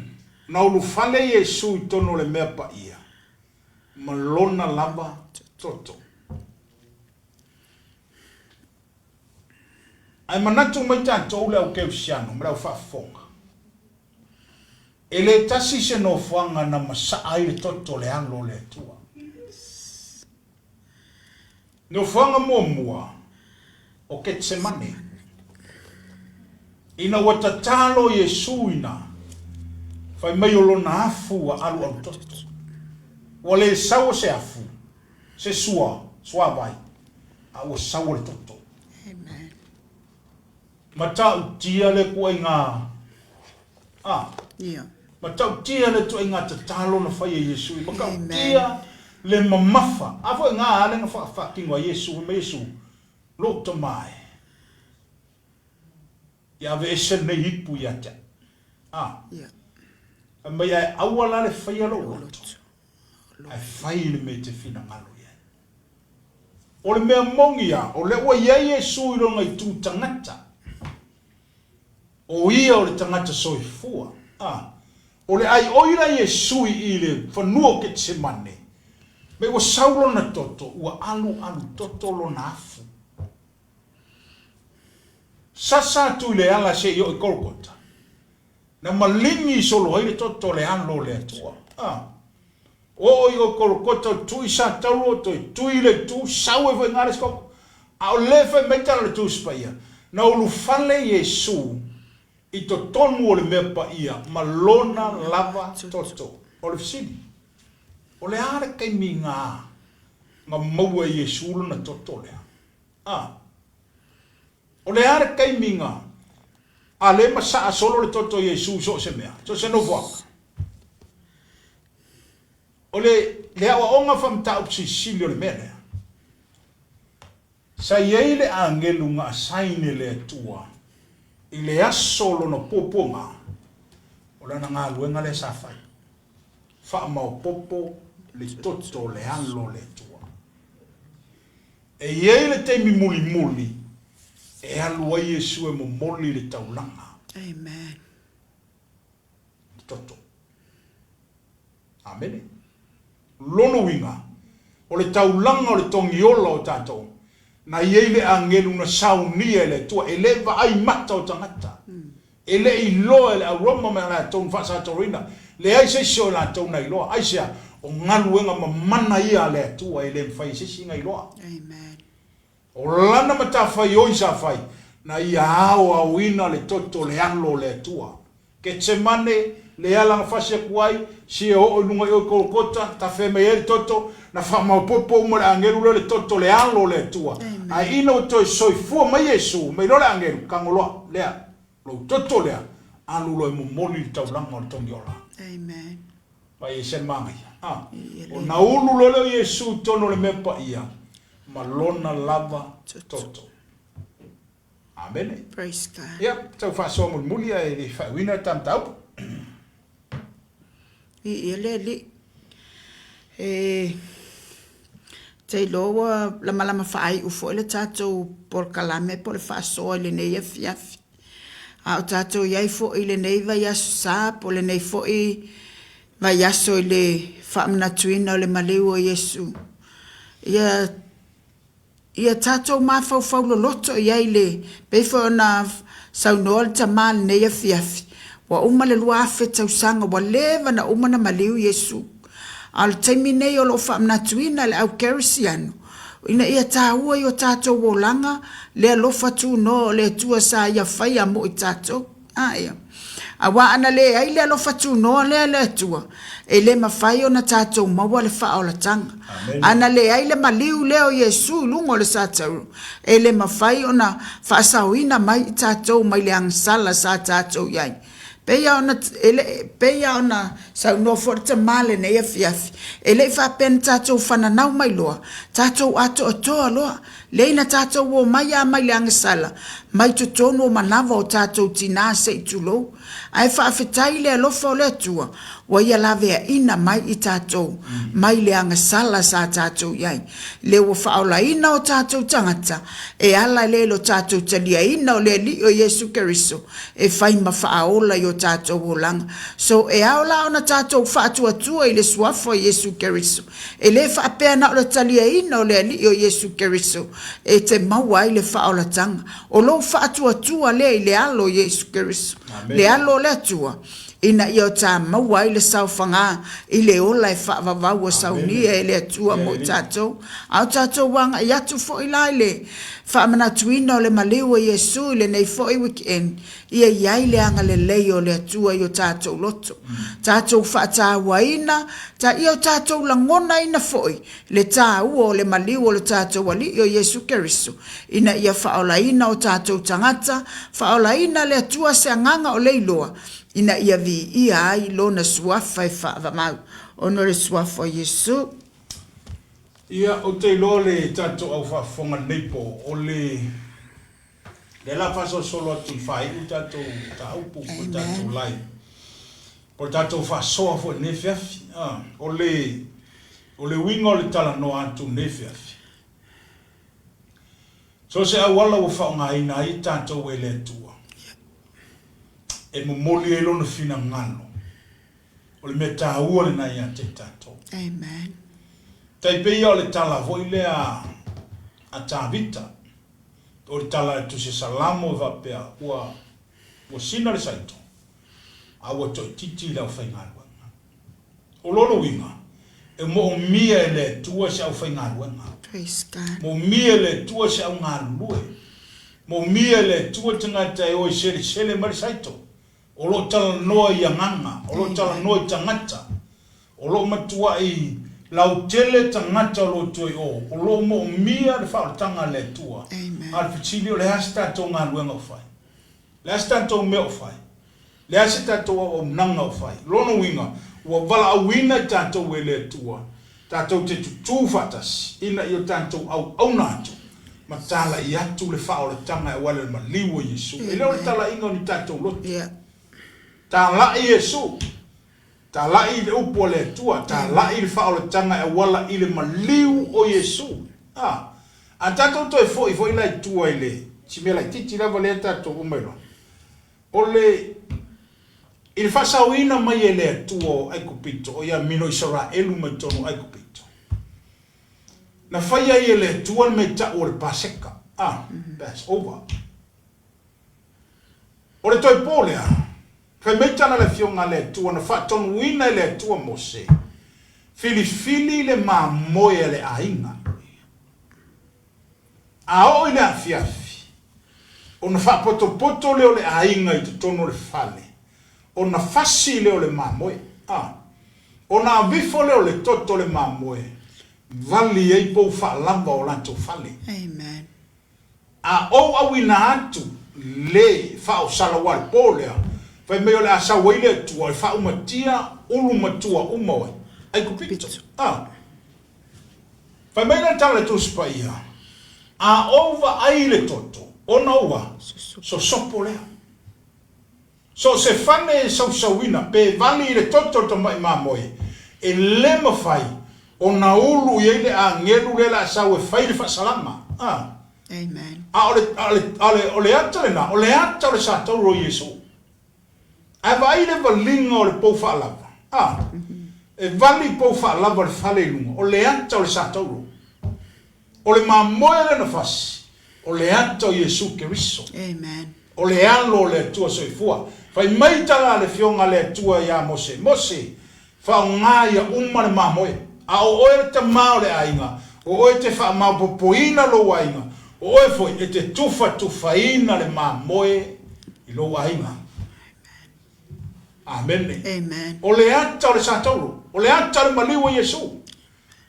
na ulufale Iesu i totonu o le mea paia, ma lona lava toto. Ae manatu mai tatou le au Kerisiano ma le au faafofoga, e le tasi se nofoaga na masaa ai le toto o le Alo o le Atua. Nofoaga muamua o Ketsemane. Ina ua tatalo Iesu ina, fai mai o lona afu ua alualu toto. Ua le saua se afu, se sua, suavai, a ua saua le toto. Amen. Matautia le ituaiga a. Ia. Matautia le ituaiga tatalo na fai e Iesu. Matautia le mamafa. A foi nga ale na faatino a Iesu, fai mai Iesu, Lou tama e, ia aveese lenei ipu ia te au. A. Ia. Fai mai, ae aua la le faia lou loto, ae fai le mea e te finagalo i ai. O le mea moni lava, o lea ua i ai Iesu i lona itu tagata. O ia o le tagata soifua. A, o le aioi la Iesu i i le fanua o Ketesemane, me ua sau lona toto, ua alualu toto lona afu. Sasa atu i le ala seia oo i Kolokota, na maligi solo ai le toto o le Alo o le Atua. A, oo i o i Kolokota o tui sa taulu o toe tui i le itu, sau ai foi i ina le isi koko. A o lea e fai mai tala o le Tusi Paia, na ulufale Iesu i totonu o le Mea Paia ma lona lava toto. O le fesili, o le a le taimi na na maua e Iesu lona toto lea? A. O le a le taimi na a le masaa solo le toto o Iesu i so o se mea, so o se nofoaga? O le le aoaoga faamataupu silisili o le mea lea. Sa i ai le agelu na asaine le Atua i le aso o lona puapuaga, o lana galuega lea sa fai, faamaopopo le toto o le Alo o le Atua. E i ai le taimi mulimuli e alu ai Iesu e momoli le taulaga. Amen. Le toto. Amene. Lona uiga, o le taulaga o le togiola o tatou, na i ai le agelu na saunia e le Atua, e le vaai mata o tagata, e le iloa e le au Roma ma latou na faasatoloina, leai se isi o latou na iloa. Aisea? O galuega mamana ia a le Atua e le mafai e se isi na iloa. Amen. O lana matafaioi sa fai, na ia aoaoina le toto le alo o le Atua. Ketsemane, le ala na fasi atu ai, sia oo i luga i o i Kolokota, tafe mai ai le toto, na faamaopopo uma le agelu lea le toto le alo o le Atua. Ae ina ua toe soifua mai Iesu, mai loa le agelu, tago loa, lea, lou toto lea, alu loa e momoli le taulaga o le togiola. Amen. Mai e se manaia. A, ona ulu loa lea o Iesu i totonu o le mea paia, ma lona lava toto. Amene. Praise God. Ia, tau faasoa mulimuli ae le faaiuina le ta mataupu. I ia le alii. E te iloa ua lamalama faaiu foi le tatou polokalame po o le faasoa i lenei afiafi. A o tatou i ai foi i lenei vaiaso sa po o lenei foi vaiaso i le faamanatuina o le maliu o Iesu, ia Ia tatou mafaufau loloto i ai i le, pei foi ona saunoa le tama i lenei afiafi, ua uma le 2000 tausaga ua leva ona uma ona maliu Iesu. A o le taimi nei o lo o faamanatuina e le au kerisiano, ina ia taua i o tatou olaga le alofa tunoa o le Atua sa Ia faia mo i tatou. Aia. Aua ana leai le alofa tunoa lea e le Atua, e le mafai ona tatou maua le faaolataga. Ana leai le maliu lea o Iesu i luga o le satauro, e le mafai ona faasaoina mai i tatou mai le agasala sa tatou i ai. Pei lava ona, e le, pei lava ona saunoa foi le tama lenei afiafi, e le i faapea na tatou fananau mai loa, tatou atoatoa loa. Lea ina tatou omai a mai le agasala mai totonu o manava o tatou tina se i tulou. Ae faafetai i le alofa o le Atua ua Ia laveaina mai i tatou mai le agasala sa tatou i ai. Le ua faaolaina o tatou tagata e ala lea i lo tatou taliaina o le Alii o Iesu Keriso e fai ma faaola i o tatou olaga. So e ao la ona tatou faatuatua i le Suafa o Iesu Keriso E le faapea na o le taliaina o le Alii o Iesu Keriso e te maua ai le faaolataga. O lou faatuatua lea i le Alo o Iesu Keriso, le Alo o le Atua, ina ia o ta maua ai le saofaga i le ola e faavavau ua saunia e le Atua mo i tatou. A o tatou agai atu foi la i le faamanatuina o le maliu o Iesu i lenei foi weekend, Ia i ai le agalelei o le Atua i o tatou loto, tatou faatauaina, ta ia o tatou lagonaina foi le taua o le maliu o lo tatou Alii o Iesu Keriso, ina ia faaolaina o tatou tagata, faaolaina le Atua se agaga o le iloa, ina ia viia ai Lona Suafa e faavavau, ona o le Suafa o Iesu. Ia, ou te iloa le tatou au faafofoga i lenei po, o le. Lea la faasolosolo atu i faaiu le tatou mataupu po o le tatou live po o le tatou faasoa foi i lenei afiafi. O le, o le uiga o le talanoa atu i lenei afiafi, So o se auala ua faaaogaina ai e tatou e le Atua e momoli ai Lona finagalo, o le mea taua lena ia te i tatou. Amen. Tai pei ia o le tala foi lea a Tavita, o le tala a le Tusi Salamo e faapea, ua, ua sina le saito, a ua toaitiiti le aufaigaluega. O lona uiga, e moomia e le Atua se aufaigaluega. Praise God. Moomia e le Atua se au galulue. Moomia e le Atua tagata e o e selesele mai le saito. O lo o talanoa i agaga, o lo o talanoa i tagata. O lo o matuai lautele tagata o lo o toe o, o lo o moomia le faaolataga a le Atua. Amen. A o le fesili, o le a se tatou galuega o fai? Le a se tatou mea o fai? Le a se tatou auaunaga o fai? Lona uiga, ua valaauina i tatou e le Atua, tatou te tutū faatasi, ina ia tatou auauna atu ma talai atu le faaolataga e auala i le maliu o Iesu. E le o le talaiga o ni tatou loto. Talai Iesu! Talai i le upu a le Atua, talai le faaolataga e auala i le maliu o Iesu. A, a tatou toe foi foi la i tua i le, si mea laitiiti lava lea tatou uma iloa, o le, i le faasaoina mai e le Atua o Aikupito, o ia mino Isaraelu mai totonu o Aikupito, na fai ai e le Atua le mea e tau o le Paseka, a, Passover. O le toe po lea, fai mai tala le Afioga a le Atua na faatonuina e le Atua Mose, Filifili le mamoe a le aiga. A oo i le afiafi, ona faapotopoto lea o le aiga i totonu o le fale, ona fasi lea o le mamoe, a, ona avifo lea o le toto o le mamoe, vali ai pou faalava o latou fale. Amen. A ou auina atu le faaosala ua le po lea, fai mai o le a sau ai le Atua e faaumatia ulu matua uma o Aikupito. A. Fai mai le tala i Tusi Paia, A ou vaai i le toto, ona ua sosopo lea. So o se fale e sausauina pe vali i le toto o le tamai mamoe, e le mafai ona ulu i ai le agelu lea o le a sau e fai le faasalaga. A. Amen. A o le, a o le, a o le, o le ata lena, o le ata o le satauro o Iesu. Ae vaai i le valiga o le pou faalava. A. E vali pou faalava le fale i luga, o le ata o le satauro. O le mamoe lea na fasi, o le ata o Iesu Keriso. Amen. O le Alo o le Atua Soifua. Fai mai tala a le Afioga a le Atua iā Mose, Mose, faaaoga ia uma le mamoe, a o oe le tamā o le aiga, o oe e te faamaopopoina lou aiga, o oe foi e te tufatufaina le mamoe i lou aiga. Amene. Amen. O le ata o le satauro, o le ata o le maliu o Iesu.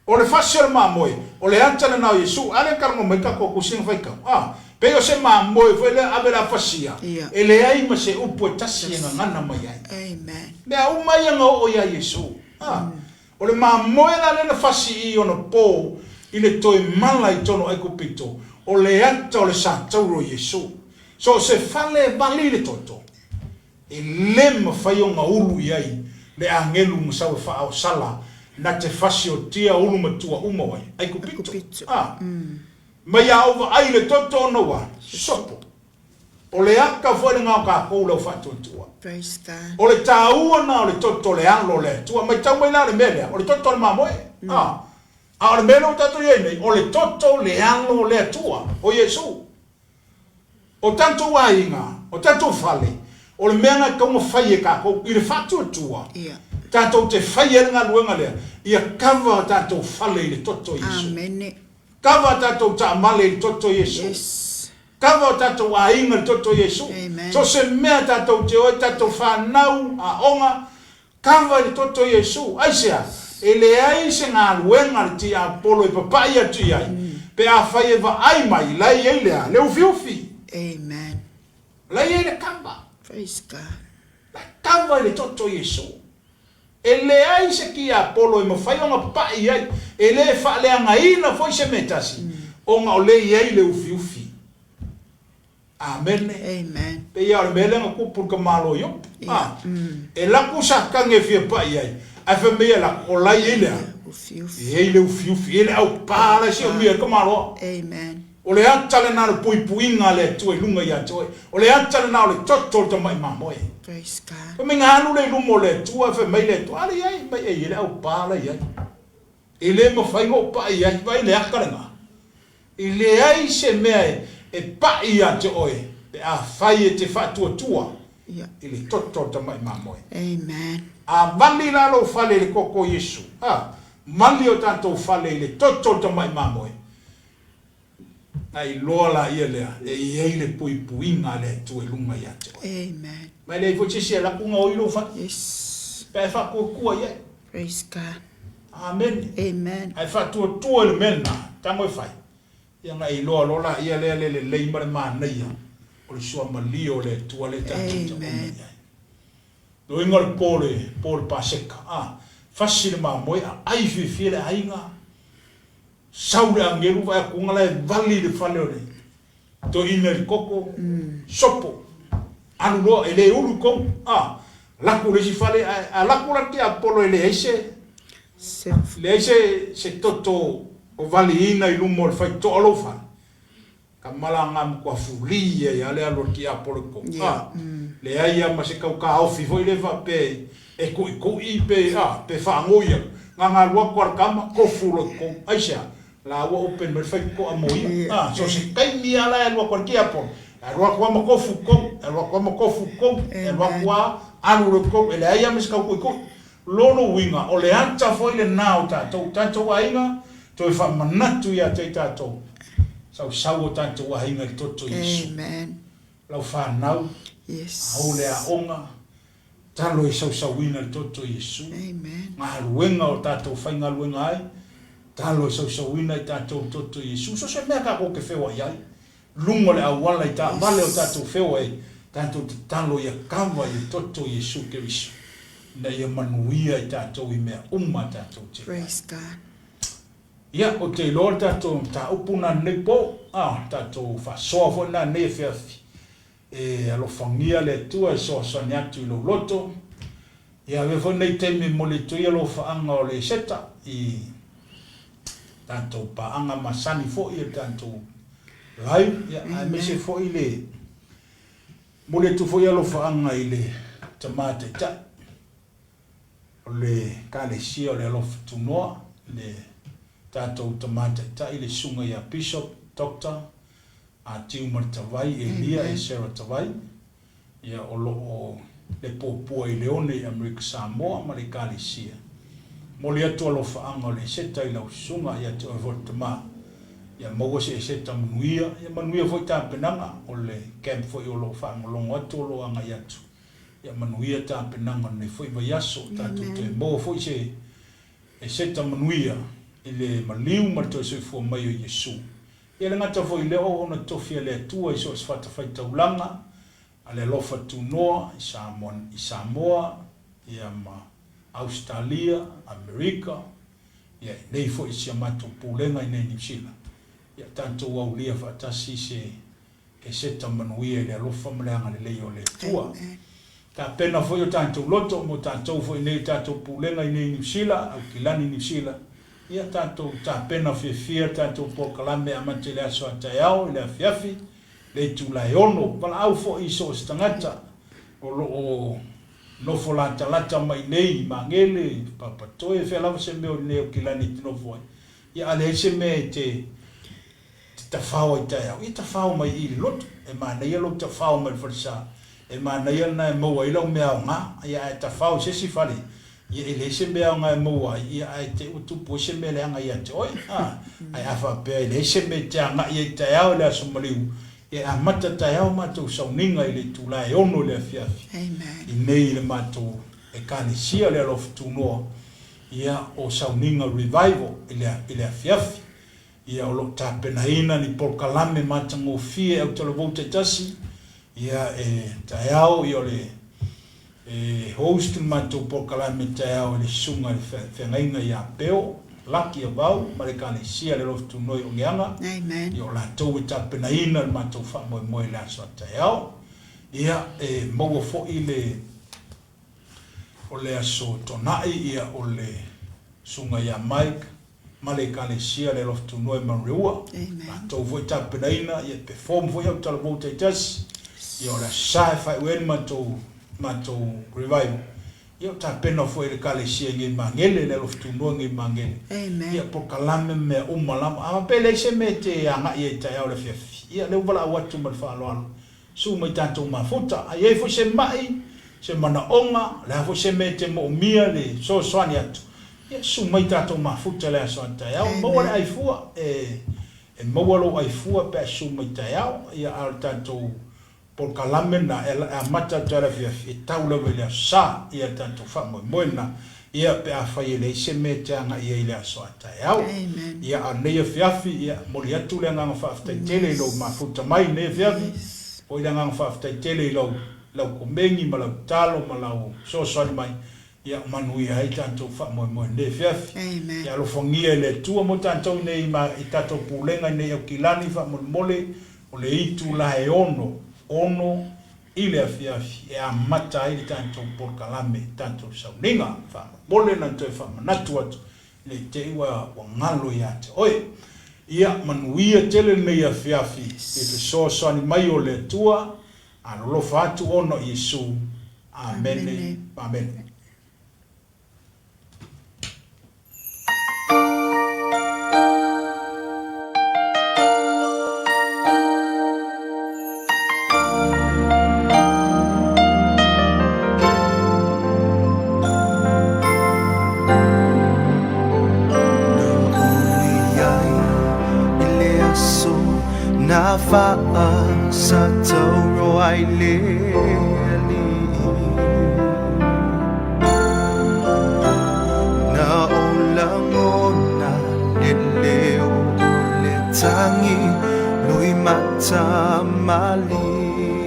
O le fasi o le mamoe, o le ata lena o Iesu. A lea e talanoa mai tatou tusiga faitau, a, pei o se mamoe foi lea ave le a fasia, e leai ma se upu e tasi e gagana mai ai. Amen. Mea uma ia na oo ia Iesu. A, o le mamoe la lea na fasi i ona po i le toe mala i tonu o Aikupito, o le ata o le satauro o Iesu. So o se fale e vali i le toto, E le mafai ona ulu i ai le agelu ma sau e faaosala na te fasiotia ulu matua uma o ai Aikupito. A, mai a ou vaai i le toto ona ua sopo. O le aka foi lena o takou lau faatuatua. O le taua na o le toto o le alo o le Atua. Matau mai la le mea lea, o le toto o le mamoe. A, a o le mea lea ua tatou i ai nei, o le toto o le alo o le Atua, o Iesu. O tatou aiga, o tatou fale, o le mea lena e tatau ona fai e tatou i le faatuatua, tatou te faia ai le galuega lea, ia kava tatou fale i le toto o Iesu. Kava tatou taamale i le toto o Iesu. Kava o tatou aiga i le toto o Iesu. So o se mea tatou te o ai, tatou fanau, aoga, Kava i le toto o Iesu. Aisea? E leai se galuega a le tiapolo e papai atu i ai, pe afai e vaai mai, la e i ai le a? Le ufiufi. Amen. La e i ai le kava. Praise God. La e kava i le toto o Iesu. E leai se tiapolo e mafai ona papai i ai, e le faaleagaina foi se mea e tasi, ona o lea e i ai le ufiufi. Amene. Amen. Pei lava o le mea lea na tupu i le tamaloa Iopu. A, e laku Satani e fia pai ai, ae fai mai e laku, o la e i ai le a? Ufiufi. E i ai le ufiufi, e i ai le aupā la e siomia ai le tamaloa. Amen. O le ata lena o le puipuiga a le Atua i luga ia te oe. O le ata lena o le toto o le tamai mamoe. Praise God. Fai mai na alu lea i luma o le Atua, fai mai le Atua, Ale i ai, mai e i ai le aupa la i ai. E le mafai ona ou paʻi ai, vaai le ata lena. E leai se mea e paʻi ia te oe pe afai e te faatuatua i le toto o le tamai mamoe. Amen. A vali la lou fale i le toto o Iesu, a, vali o tatou fale i le toto o le tamai mamoe, na iloa laia lea e i ai le puipuiga a le Atua i luga ia te oe. Amen. Ma e leai foi se isi e alu atu gaoi lou fale. Yes. Pe a e faatuatua i ai. Praise God. Amene. Amen. A e faatuatua i le mea lena, tago e fai, ia ona e iloa loa laia lea le lelei ma le manaia o le suamalie o le Atua lea tatou te aoga i ai. Loiga o le po le po o le Paseka, a, fasi le mamoe, a ai fiafia le aiga, sau le agelu vaai atu ona la e vali i le fale o le toeaina i le koko, sopo, alu loa, e le ulu i tonu, a, laku i le isi fale, ae a laku la le tiapolo e leai se, leai se, se toto o valiina i luma o le faitotoa o lou fale, Tama la nga matua fuli ai a le alu a le tiapolo i tonu, a, leai a ma se tau taofi foi lea faapea e tuitui pe a, pe faanoi atu, na nga alu atu a le tama, tofu loa i totonu, aisea? La ua open mai le faitotoa mo ia, a, so se taimi a la e alu atu a le tiapolo, e alu atu a ma tofu i totonu, e alu atu a ma tofu i totonu, e alu atu a alu loa i totonu, e leai a ma se tau tuitui. Lona uiga, o le ata foi lena o tatou, tatou aiga, toe faamanatu ia te tatou, sausau o tatou aiga i le toto o Iesu. Lau fanau, au le aoga, talo e sausauina i le toto o Iesu. Galuega o tatou faigaluega ai, talo e sausauina i tatou i le toto o Iesu. So se mea tatou te feoai ai, luga o le auala i taavale o tatou feoai, tatou tatalo ia kava i le toto o Iesu Keriso, ina ia manuia i tatou i mea uma tatou te fai. Praise God. Ia, ou te iloa le tatou mataupu lena lenei po, a, le tatou faasoa foi lena lenei afiafi. E alofagia le Atua e soasoani atu i lou loto. Ia avea foi lenei taimi e momoli atu ai alofaaga o le Eseta i tatou paaga masani foi o le tatou live, ia, aemaise foi le momoli atu foi alofaaga i le Tama Taitai o le Ekalesia o le Alofa Tunoa, le tatou Tama Taitai, le Susuga ia Bishop Doctor Atiu ma le Tavai, Elia e Sarah Tavai, ia o lo o le puapua i Leone i Amerika Samoa ma le Ekalesia. Momoli atu alofaaga o le Eseta i lau susuga ia te oe foi le tama. Ia maua se Eseta manuia, ia manuia foi tapenaga o le camp foi o lo o faalogologo atu o lo o agai atu. Ia manuia tapenaga o lenei foi vaiaso, tatou toe maua foi se Eseta manuia i le maliu ma le toe soifua mai o Iesu. Ia le gata foi i le oo ona tofi a le Atua i so o se fatafaitaulaga a le alofa tunoa i Samoa, i Samoa, ia ma Ausetalia, Amerika, ia i nei foi i si a matou pulega i nei Niu Sila. Ia tatou aulia faatasi se Eseta manuia i le alofa ma le agalelei o le Atua. Tapena foi o tatou loto mo tatou foi nei tatou pulega i nei Niu Sila, Aukilani Niu Sila, ia tatou tapena fiafia le tatou polokalame amata i le aso a taeao i le afiafi, le itula e ono, valaau foi i so o se tagata o lo o nofo latalata mai nei i Magele, Papatoe, fea lava se mea o i nei Aukilani e te nofo ai, ia a leai se mea e te te tafao ai taeao, ia tafao mai i le lotu. E manaia lou tafao mai le falesa, e manaia lena e maua ai lau mea aoga, ia ae tafao i se isi fale, ia e leai se mea aoga e maua ai, ia ae te i ua tupu ai se mea leaga ia te oe. A, ae a faapea e leai se mea e te agai ai taeao i le aso maliu, ia e amata taeao matou sauniga i le itula e ono i le afiafi, i nei i le matou Ekalesia o le Alofa Tunoa, ia o sauniga revival i le, i le afiafi. Ia, o lo o tapenaina ni polokalame matagofie e autalavou taitasi, ia, e taeao, ia, o le, e host le matou polokalame taeao e le Susuga i le Feagaiga ia Peo, Lucky Avau ma le Ekalesia le Alofa Tunoi o Ngeaga, ia, o latou e tapenaina le matou faamoemoe i le aso a taeao. Ia, e maua foi le, o le aso Toonai, ia, o le Susuga ia Mike. ma le Ekalesia le Alofa Tunoa i Manureua. Latou foi tapenaina, ia e perform foi au talavou taitasi, ia o le Aso Sa e faaiu ai le matou matou revival. Ia o tapena foi e le Ekalesia i nei Magele, le Alofa Tunoa i nei Magele. Ia polokalame ma mea uma lava. A faapea e leai se mea e te agai ai i taeao i le afiafi, ia lea ua valaau atu ma le faaaloalo Susu mai tatou mafuta. A i ai foi se ma'i, se manaoga, o le a foi se mea e te moomia le fesoasoani atu, ia susu mai tatou mafuta i le aso a taeao. Maua le ai fua, e e maua lou ai fua pe a susu mai taeao. Ia a o le tatou polokalame lena e amata atu lava i le afiafi e tau lava i le aso Sa, ia le tatou faamoemoe lena. Ia pe afai e leai se mea e te agai ai i le aso a taeao. Ia a o lenei afiafi, ia, momoli atu le agaga faafetai tele i lou mafuta mai i lenei afiafi, foi le agaga faafetai tele i lau lau komeni ma lau tatalo ma lau fesoasoani mai, ia manuia ai tatou faamoemoe i lenei afiafi. Ia alofagia e le Atua mo tatou i nei i tatou pulega i nei Aukilani faamolemole o le itula e ono, ono i le afiafi e amata ai le tatou polokalame, tatou sauniga faamolemole na toe faamanatu atu ne i te i ua galo ia te oe. Ia manuia tele lenei afiafi i fesoasoani mai o le Atua, alolofa atu ona o Iesu. Amene. Amene. Na ui ai i le aso na faasatauro ai le Alii. Na ou lagona le leo o le tagi lui mata maligi.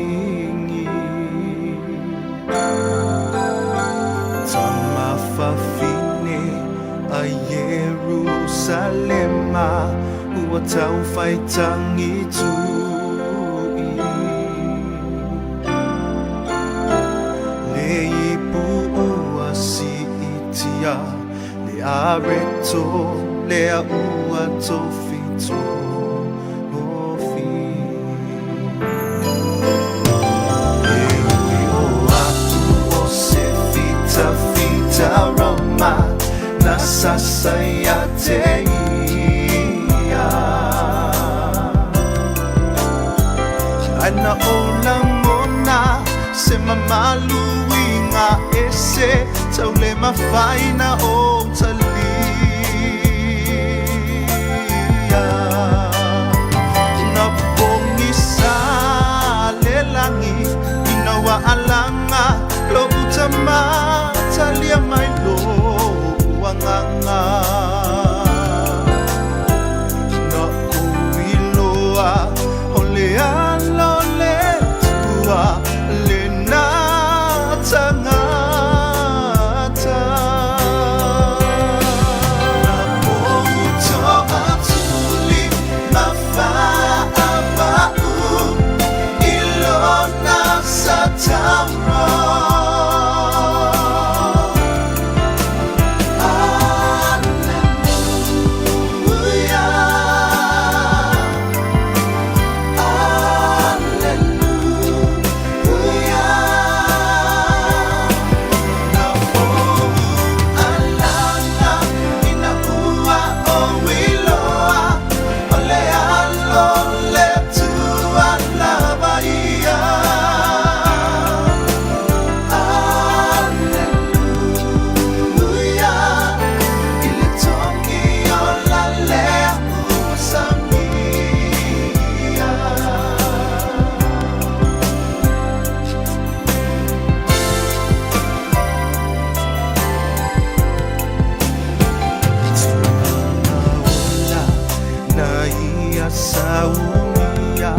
Tama fafine a Ierusalema ua tau faitagi tui. Le ipu ua siitia, le areto lea ua tofitofi. E ui o a'u o se fitafita Roma na sasa ia te ia. Ae na ou lagona se mamalu i ese tau le mafai na ou talia. Na pogisa le lagi ina ua alaga lo'u tama talia mai lo'u agaga. Na ou iloa o le alo o le Atua lena tagata. Na ou toatuli ma faapa'u i lona satauro. Aleluia, Aleluia. Na ou alaga ina ua ou iloa o le alo o le Atua lava ia. Aleluia, i le togi ola lea ua samia. Tulaga ola na ia saunia.